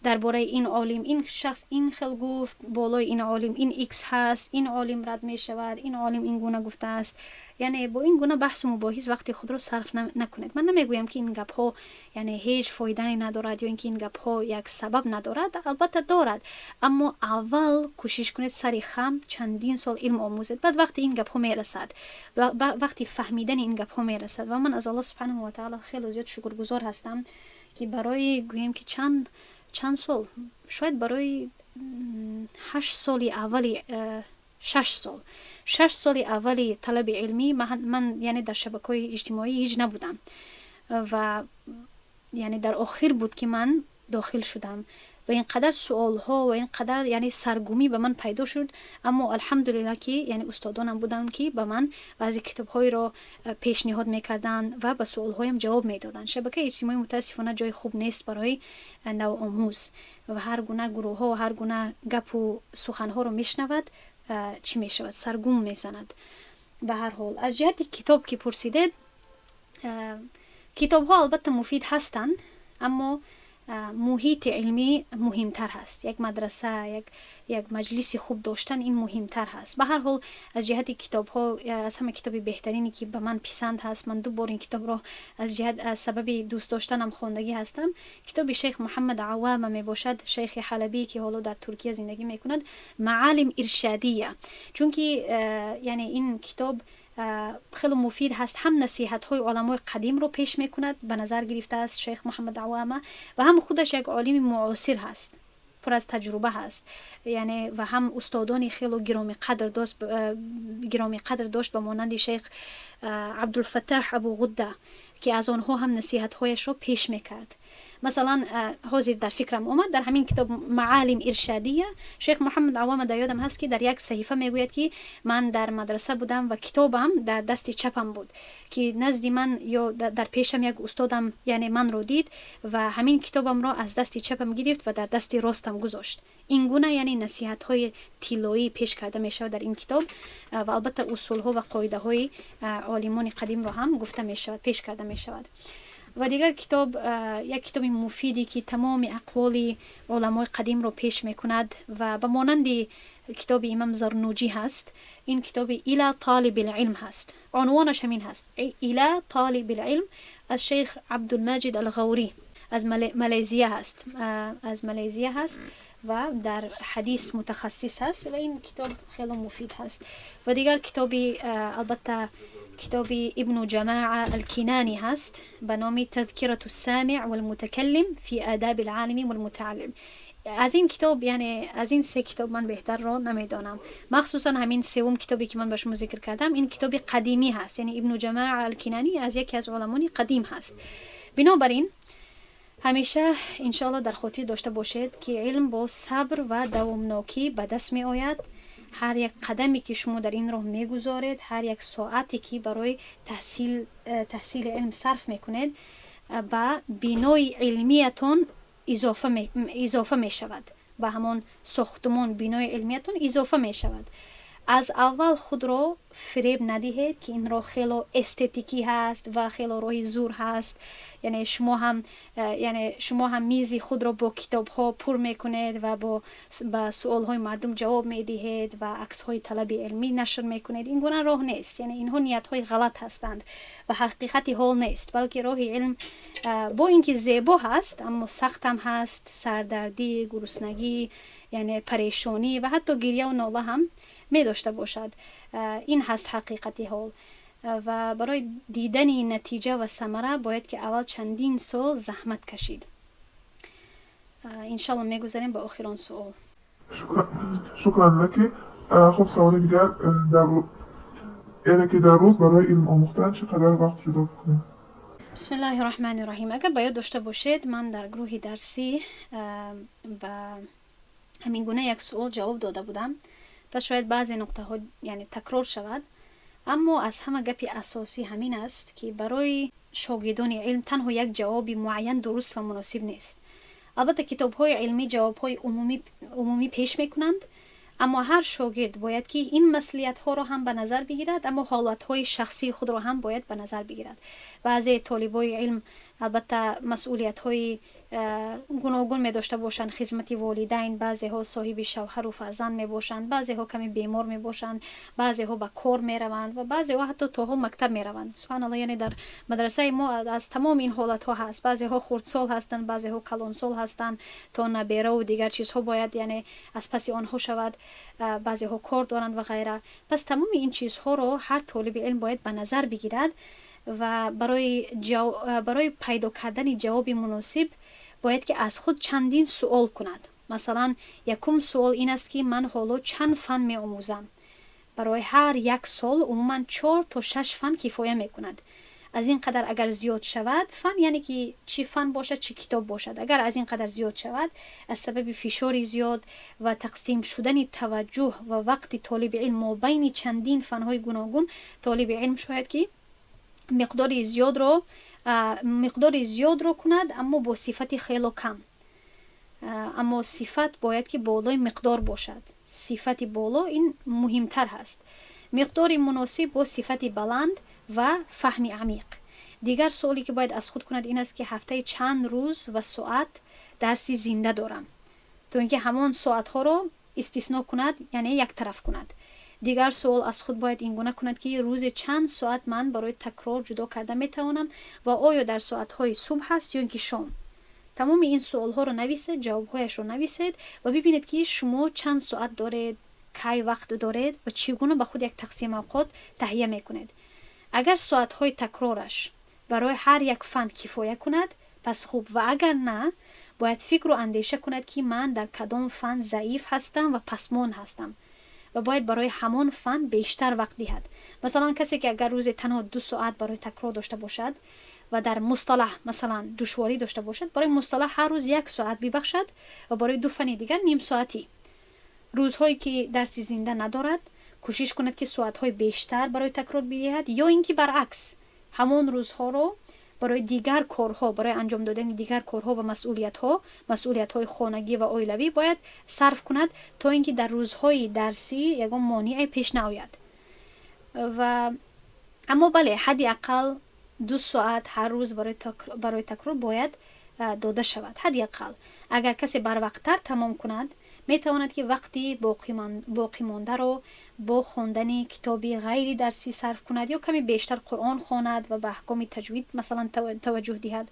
Дар бораи ин олим ин шахс ин хел гуфт, болои ин олим ин икс ҳаст, ин олим рад мешавад, ин олим ин гуна гуфтааст, яъне бо ин гуна баҳсу мубоҳис вақти худро сарф накунед. Ман намегӯям, ки ин гапҳо, яъне, ҳеҷ фоидае надорад ё ин ки ин гапҳо як сабаб надорад. Албатта, дорад, аммо аввал кӯшиш кунед, сари хам чандин сол илм омӯзед, баъд вақти ин гапҳо мерасад, вақти фаҳмидани ин гапҳо мерасад. Ва ман аз Аллоҳ субҳанаҳу ва таъала хело зиёд шукргузор ҳастам, ки барои, гӯем ки, чанд сол, шояд барои 8 соли аввали, 6 сол, 6 соли аввали талаби илмӣ ман, яъне, дар шабакаҳои иҷтимоӣ ҳеҷ набудам ва, яъне, дар охир буд, ки ман дохил шудам ва ин қадар суолҳо ва ин қадар, яъне, саргумӣ ба ман пайдо шуд. Аммо алҳамдулиллаҳ, ки, яъне, устодонам буданд, ки ба ман баъзе китобҳоеро пешниҳод мекарданд ва ба суолҳоям ҷавоб медоданд. Шабакаи иҷтимоӣ, мутаассифона, ҷои хуб нест барои навомӯз ва ҳар гуна гурӯҳҳо, ҳар гуна гапу суханҳоро мешунавад, чӣ мешавад, саргум мезанад. Ба ҳар ҳол, аз ҷиҳати китоб ки пурсидед, китобҳо албатта муфид ҳастанд, аммо муҳити илмӣ муҳимтар ҳаст. Як мадраса, як маҷлиси хуб доштан, ин муҳимтар ҳаст. Ба ҳар ҳол, аз ҷиҳати китобҳо, аз ҳама китоби беҳтарине, ки ба ман писанд ҳаст, ман ду бор ин китобро аз ҷиҳат, аз сабаби дӯст доштанам хондагӣ ҳастам, китоби шейх Муҳаммад Авама мебошад, шейхи ҳалабӣ, ки ҳоло дар Туркия зиндагӣ мекунад, «Маалим иршадия», чунки, яъне, ин китоб хеле муфид ҳаст. Ҳам насиҳатҳои оламои қадимро пеш мекунад, ба назар гирифтааст шейх Муҳаммад Авама, ва ҳам худаш як олими муосир ҳаст, пур аз таҷруба ҳаст, яъне, ва ҳам устодони хело гиромиқадр дошт, ба монанди шейх Абдулфаттаҳ Абу Ғудда, ки аз онҳо ҳам насиҳатҳояшро пеш мекард. Масалан, ҳозир дар фикрам омад, дар ҳамин китоб «Маалим иршадия» шейх Муҳаммад Авама, дар ёдам ҳаст, ки дар як саҳифа мегӯяд, ки ман дар мадраса будам ва китобам дар дасти чапам буд, ки назди ман ё дар пешам як устодам, яъне, манро дид ва ҳамин китобамро аз дасти чапам гирифт ва дар дасти ростам гузошт. Ин гуна, яъне, насиҳатҳои тиллоӣ пеш карда мешавад дар ин китоб ва албатта усулҳо ва қоидаҳои олимони қадимро ҳам гуфта мешавад, пеш карда мешавад. Ва дигар китоб, як китоби муфиде, ки тамоми ақволи уламои қадимро пеш мекунад ва ба монанди китоби имам Зарнуҷӣ ҳаст, ин китоби «Ила толиби лилм» ҳаст. Унвонаш ҳамин ҳаст, «Ила толиби лилм», аз шейх Абдулмаҷид Алғаврӣ, аз Малайзия ҳаст, аз Малайзия ҳаст ва дар ҳадис мутахассис ҳаст ва ин китоб хело муфид ҳаст. Ва дигар китоби, албатта, китоби Ибну Ҷамаа Алкинани ҳаст ба номи «Тадкирату ссамиъ валмутакаллим фи адаби алолими валмутааллим». Аз ин китоб, яъне, аз ин се китоб ман беҳтарро намедонам, махсусан ҳамин севум китобе, ки ман ба шумо зикр кардам. Ин китоби қадимӣ ҳаст, яъне Ибну Ҷамаа Алкинани аз яке аз уламони қадим ҳаст. Бинобар ин, ҳамеша, иншоалло, дар хотир дошта бошед, ки илм бо сабр ва давомнокӣ ба даст меояд. Ҳар як қадаме, ки шумо дар ин роҳ мегузоред, ҳар як соате, ки барои таҳсили илм сарф мекунед, ба бинои илмиятон изофа мешавад, ба ҳамон сохтумон, бинои илмиятон изофа мешавад. Аз аввал худро фиреб надиҳед, ки ин роҳ хело эстетикӣ ҳаст ва хело роҳи зур ҳаст, яъне шумо ҳам мизи худро бо китобҳо пур мекунед ва ба суолҳои мардум ҷавоб медиҳед ва аксҳои талаби илмӣ нашр мекунед. Ин гуна роҳ нест, яъне инҳо ниятҳои ғалат ҳастанд ва ҳақиқати ҳол нест, балки роҳи илм, бо ин ки зебо ҳаст, аммо сахтам ҳаст. Сардардӣ, гуруснагӣ, яъне парешонӣ ва ҳатто гирьяву нола ҳам медошта бошад. Ин ҳаст ҳақиқати ҳол ва барои дидани натиҷа ва самара бояд, ки аввал чандин сол заҳмат кашид. Иншалло, мегузарем ба охирон суол. Шукран лаки. Хуб, саволи дигар, яъне ки дар рӯз барои илм омӯхтан чӣ қадар вақт ҷудо кунем? Бисмиллаҳи Раҳмани Раҳим. Агар ба ёд дошта бошед, ман дар гурӯҳи дарсӣ ба ҳамин гуна як суол ҷавоб дода будам. Пас шояд баъзе нуқтаҳо, яъне, такрор шавад, аммо аз ҳама гапи асосӣ ҳамин аст, ки барои шогирдони илм танҳо як ҷавоби муайян дуруст ва муносиб нест. Албатта, китобҳои илмӣ ҷавобҳои умумӣ пеш мекунанд, аммо ҳар шогирд бояд ки ин маслиҳатҳоро ҳам ба назар бигирад, аммо ҳолатҳои шахсии худро ҳам бояд ба назар бигирад. Баъзе толибои илм, албатта, масъулиятҳои гуногун медошта бошанд: хизмати волидайн, баъзеҳо соҳиби шавҳару фарзанд мебошанд, баъзеҳо каме бемор мебошанд, баъзеҳо ба кор мераванд ва баъзеҳо ҳатто то ҳол мактаб мераванд. Субҳаналлоҳ, яъне дар мадрасаи мо аз тамоми ин ҳолатҳо ҳаст. Баъзеҳо хурдсол ҳастанд, баъзеҳо калонсол ҳастанд, то набераву дигар чизҳо бояд, яъне, аз паси онҳо шавад, баъзеҳо кор доранд ва ғайра. Пас тамоми ин чизҳоро ҳар толиби илм бояд ба назар бигирад ва барои пайдо кардани ҷавоби муносиб бояд ки аз худ чандин суол кунад. Масалан, якум суол ин аст, ки ман ҳоло чанд фан меомӯзам? Барои ҳар як сол умуман чор то шаш фан кифоя мекунад. Аз ин қадар агар зиёд шавад фан, яъне ки чӣ фан бошад, чӣ китоб бошад, агар аз ин қадар зиёд шавад, аз сабаби фишори зиёд ва тақсим шудани таваҷҷӯҳ ва вақти толиби илм мобайни чандин фанҳои гуногун, толиби илм шояд ки миқдори зиёдро кунад, аммо бо сифати хело кам. Аммо сифат бояд ки болои миқдор бошад. Сифати боло ин муҳимтар ҳаст. Миқдори муносиб бо сифати баланд ва фаҳми амиқ. Дигар суоле ки бояд аз худ кунад ин аст, ки ҳафтаи чанд рӯз ва соат дарси зинда дорам, то ин ки ҳамон соатҳоро истисно кунад, яъне яктараф кунад. Дигар суол аз худ бояд ин гуна кунад, ки рӯзе чанд соат ман барои такрор ҷудо карда метавонам ва оё дар соатҳои субҳ аст ё ин ки шом. Тамоми ин суолҳоро нависед, ҷавобҳояшро нависед ва бибинед, ки шумо чанд соат доред, кай вақт доред ва чӣ гуна ба худ як тақсим авқот таҳия мекунед. Агар соатҳои такрораш барои ҳар як фан кифоя кунад, пас хуб, ва агар на, бояд фикру андеша кунад, ки ман дар кадом фан заиф ҳастам ва пасмон ҳастам ва бояд барои ҳамон фан бештар вақт диҳад. Масалан, касе ки агар рӯзе танҳо 2 соат барои такрор дошта бошад ва дар мусталаҳ, масалан, душворӣ дошта бошад, барои мусталаҳ ҳар рӯз як соат бибахшад ва барои ду фани дигар нимсоатӣ. Рӯзҳое ки дарси зинда надорад, кӯшиш кунад, ки соатҳои бештар барои такрор бидиҳад, ё ин ки баръакс, ҳамон рӯзҳоро барои дигар корҳо, барои анҷом додани дигар корҳо ва масъулиятҳо, масъулиятҳои хонагӣ ва оилавӣ бояд сарф кунад, то ин ки дар рӯзҳои дарсӣ ягон монеае пеш наояд. Ва аммо бале, ҳадди ақал 2 соат ҳар рӯз барои такрор бояд дода шавад, ҳадди ақал. Агар касе барвақттар тамом кунад, метавонад, ки вақти боқимондаро бо хондани китоби ғайри дарсӣ сарф кунад ё каме бештар Қуръон хонад ва ба аҳкоми таҷвид, масалан, таваҷҷӯҳ диҳад.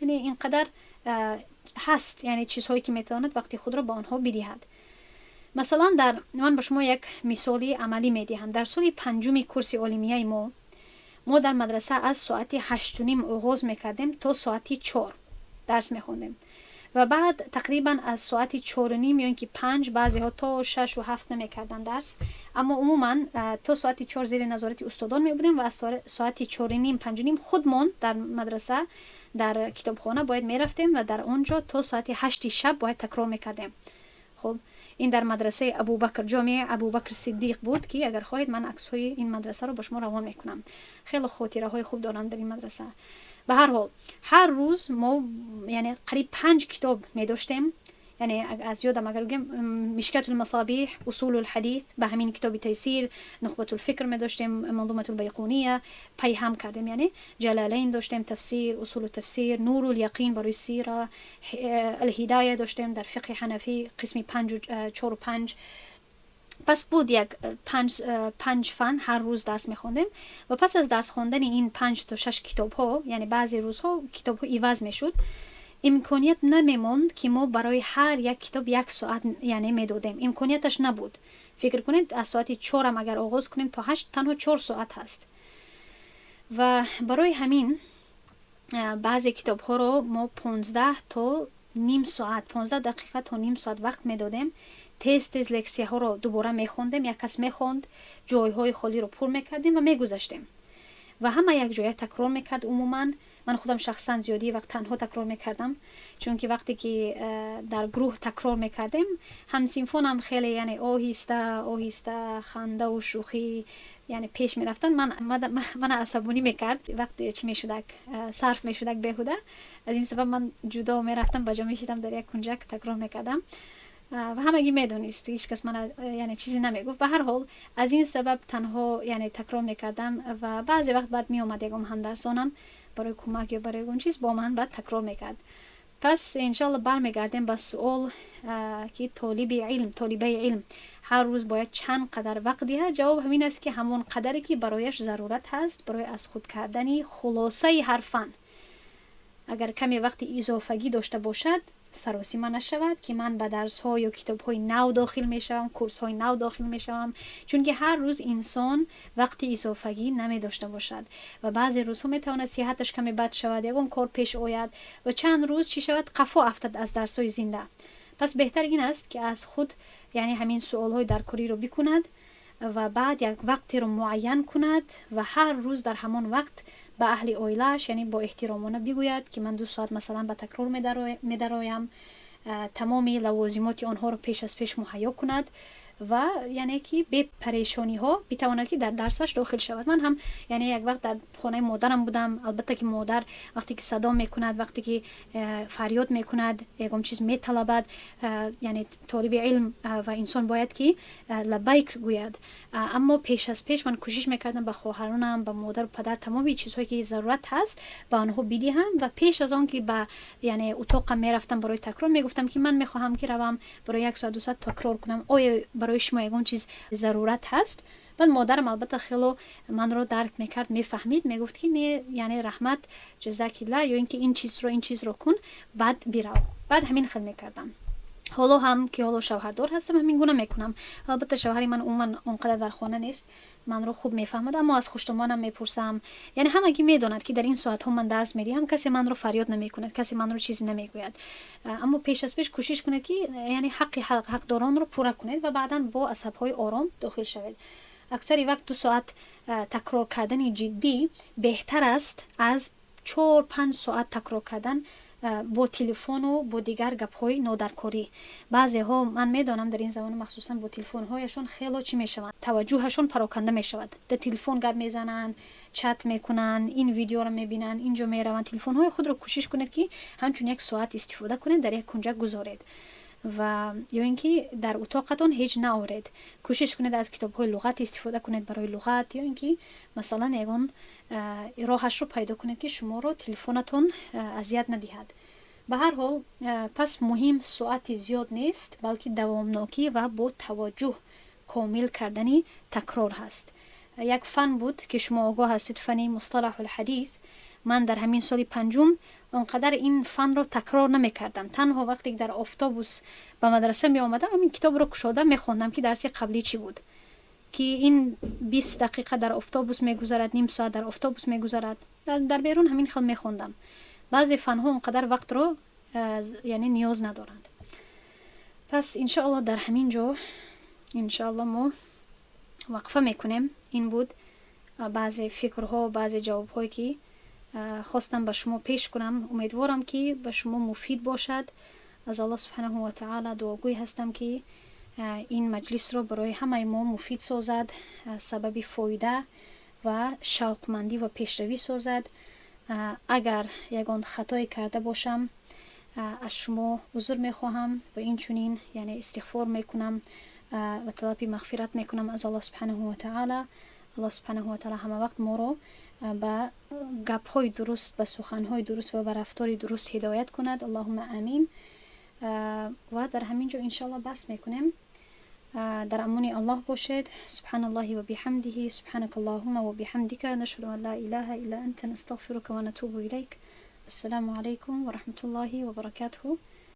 Яъне ин қадар ҳаст, яъне чизҳое ки метавонад вақти худро ба онҳо бидиҳад. Масалан, дар ман ба шумо як мисоли амалӣ медиҳам. Дар соли панҷуми курси олимияи мо дар мадраса аз соати 8:30 оғоз мекардем, то соати 4 дарс мехондем ва баъд тақрибан аз соати 4:30 ё ин ки 5, баъзеҳо то 6-у 7 намекарданд дарс, аммо умуман то соати 4 зери назорати устодон мебудем ва аз соати 4:30, 5:30 худмон дар мадраса, дар китобхона бояд мерафтем ва дар он ҷо то соати 8-и шаб бояд такрор мекардем. Хуб, ин дар мадрасаи Абубакр, ҷомеаи Абубакр Сиддиқ буд, ки агар хоҳед, ман аксҳои ин мадрасаро ба шумо равон мекунам. Хеле хотираҳои хуб дорам дар ин мадраса. Ба ҳар ҳол, ҳар рӯз мо, яъне, қариб панҷ китоб медоштем. Яъне аз ёдам агар гӯем, Мишкатул Масобиҳ, Усулул Ҳадис, ба ҳамин китоби Тайсир, Нухбатул Фикр медоштем, Манзуматул Байқуния пайҳам кардем, яъне Ҷалалайн доштем, тафсир, Усулу тафсир, Нурул Яқин барои сира, Алҳидая доштем дар фиқҳи ҳанафӣ, қисми панҷу чору панҷ. Пас буд як панҷ фан ҳар рӯз дарс мехондем ва пас аз дарс хондани ин панҷ то шаш китобҳо, яъне баъзе рӯзҳо китобҳо иваз мешуд, имконият намемонд, ки мо барои ҳар як китоб як соат, яъне, медодем. Имконияташ набуд. Фикр кунед, аз соати 4-ам агар оғоз кунем то 8, танҳо 4 соат ҳаст. Ва барои ҳамин баъзе китобҳоро мо 15 то ним соат, 15 дақиқа то ним соат вақт медодем. Тез тез лексияҳоро дубора мехондем, як кас мехонд, ҷойҳои холиро пур мекардем ва мегузаштем. Ва ҳама якҷоя такрор мекард. Умуман, ман худам шахсан зиёдии вақт танҳо такрор мекардам, чунки вақте ки дар гурӯҳ такрор мекардем, ҳамсинфонам хеле, яъне, оҳиста оҳиста, хандаву шӯхӣ, яъне, пеш мерафтанд, мана асабонӣ мекард, вақте чӣ мешудак, сарф мешудак беҳуда. Аз ин сабаб ман ҷудо мерафтам, ба ҷо мешидам, дар як кунҷак такрор мекардам ва ҳамагӣ медонист, ҳеҷ кас мана, яъне, чизе намегуфт. Ба ҳар ҳол, аз ин сабаб танҳо, яъне, такрор мекардам ва баъзе вақт баъд меомад ягон ҳамдарсонам барои кӯмак ё барои ягон чиз, бо ман баъд такрор мекард. Пас, иншоалло, бармегардем ба суол, ки толиби илм, толибаи илм ҳар рӯз бояд чанд қадар вақт диҳад. Ҷавоб ҳамин аст, ки ҳамон қадаре ки барояш зарурат ҳаст барои аз худ кардани хулосаи ҳар фан. Агар каме вақти изофагӣ дошта бошад, саросима нашавад, ки ман ба дарсҳо ё китобҳои нав дохил мешавам, курсҳои нав дохил мешавам, чунки ҳар рӯз инсон вақти изофагӣ намедошта бошад ва баъзе рӯзҳо метавонад сиҳаташ каме бад шавад, ягон кор пеш ояд ва чанд рӯз чӣ шавад, қафо афтад аз дарсҳои зинда. Пас беҳтар ин аст, ки аз худ, яъне, ҳамин суолҳои даркориро бикунад ва баъд як вақтеро муайян кунад ва ҳар рӯз дар ҳамон вақт ба аҳли оилааш, яъне, бо эҳтиромона бигӯяд, ки ман 2 соат, масалан, ба такрор медароям. Тамоми лавозимоти онҳоро пеш аз пеш муҳайё кунад ва, яъне, ки бепарешониҳо битавонад, ки дар дарсаш дохил шавад. Ман ҳам, яъне, як вақт дар хонаи модарам будам. Албатта, ки модар вақте ки садо мекунад, вақте ки фарёд мекунад, ягон чиз металабад, яъне, толиби илм ва инсон бояд ки лаббайк гӯяд. Аммо пеш аз пеш ман кӯшиш мекардам ба хоҳаронам, ба модару падар тамоми чизҳое ки зарурат ҳаст, ба онҳо бидиҳам ва пеш аз он ки ба, яъне, утоқам мерафтам барои такрор, мегуфтам, ки ман мехоҳам, ки равам барои як соат, 2 соат такрор кунам, оё барои шумо ягон чиз зарурат ҳаст? Баъд модарам, албатта, хело манро дарк мекард, мефаҳмид, мегуфт, ки не, яъне, раҳмат, ҷазакилла, ё ин ки ин чизро, ин чизро кун, баъд бирав. Баъд ҳамин хел мекардам. Ҳоло ҳам, ки ҳоло шавҳардор ҳастам, ҳамин гуна мекунам. Албатта, шавҳари ман умуман он қадар дар хона нест, манро хуб мефаҳмад, аммо аз хуштомонам мепурсам. Яъне, ҳамагӣ медонад, ки дар ин соатҳо ман дарс медиҳам, касе манро фарёд намекунад, касе манро чизе намегӯяд. Аммо пеш аз пеш кӯшиш кунед, ки, яъне, ҳаққи ҳақдоронро пурра кунед ва баъдан бо асабҳои ором дохил шавед. Аксари вақт 2 соат такрор кардани ҷиддӣ беҳтар аст аз 4-5 соат такрор кардан бо телефону бо дигар гапҳои нодаркорӣ. Баъзеҳо, ман медонам, дар ин замон махсусан бо телефонҳояшон хело чӣ мешаванд, таваҷҷӯҳашон пароканда мешавад, дар телефон гап мезананд, чат мекунанд, ин видеоро мебинанд, инҷо мераванд. Телефонҳои худро кӯшиш кунед, ки ҳамчун як соат истифода кунед, дар як кунҷак гузоред ва ё ин ки дар утоқатон ҳеҷ наоред. Кӯшиш кунед, аз китобҳои луғат истифода кунед барои луғат, ё ин ки, масалан, ягон роҳашро пайдо кунед, ки шуморо телефонатон азият надиҳад. Ба ҳар ҳол, пас муҳим соати зиёд нест, балки давомнокӣ ва бо таваҷҷӯҳ комил кардани такрор ҳаст. Як фан буд, ки шумо огоҳ ҳастед, фани мусталаҳулҳадис. Ман дар ҳамин соли панҷум он қадар ин фанро такрор намекардам. Танҳо вақте ки дар автобус ба мадраса меомадам, ҳамин китобро кушода мехондам, ки дарси қаблӣ чӣ буд, ки ин 20 дақиқа дар автобус мегузарад, ним соат дар автобус мегузарад. Дар берун ҳамин хел мехондам. Баъзе фанҳо он қадар вақтро, яъне, ниёз надоранд. Пас, иншоалло, дар ҳамин ҷо, иншоалло, мо вақфа мекунем. Ин буд баъзе фикрҳо, баъзе ҷавобҳое, ки хостам ба шумо пеш кунам. Умедворам, ки ба шумо муфид бошад. Аз Аллоҳ субҳанаҳу ватаала дуогӯй ҳастам, ки ин маҷлисро барои ҳамаи мо муфид созад, сабаби фоида ва шавқмандӣ ва пешравӣ созад. Агар ягон хатое карда бошам, аз шумо узр мехоҳам ва инчунин, яъне, истиғфор мекунам ва талаби мағфират мекунам аз Аллоҳ субҳанаҳу ватаала. Аллоҳ субҳанаҳу ватаала ҳама вақт моро ба гапҳои дуруст, ба суханҳои дуруст ва ба рафтори дуруст ҳидоят кунад. Аллоҳума амин. Ва дар ҳамин ҷо, иншоалло, бас мекунем. Дар амони Аллоҳ бошед. سبحان الله وبحمده، سبحانك اللهم وبحمدك، نشهد أن لا إله إلا أنت، نستغفرك ونتوب إليك. السلام عليكم ورحمة الله وبركاته.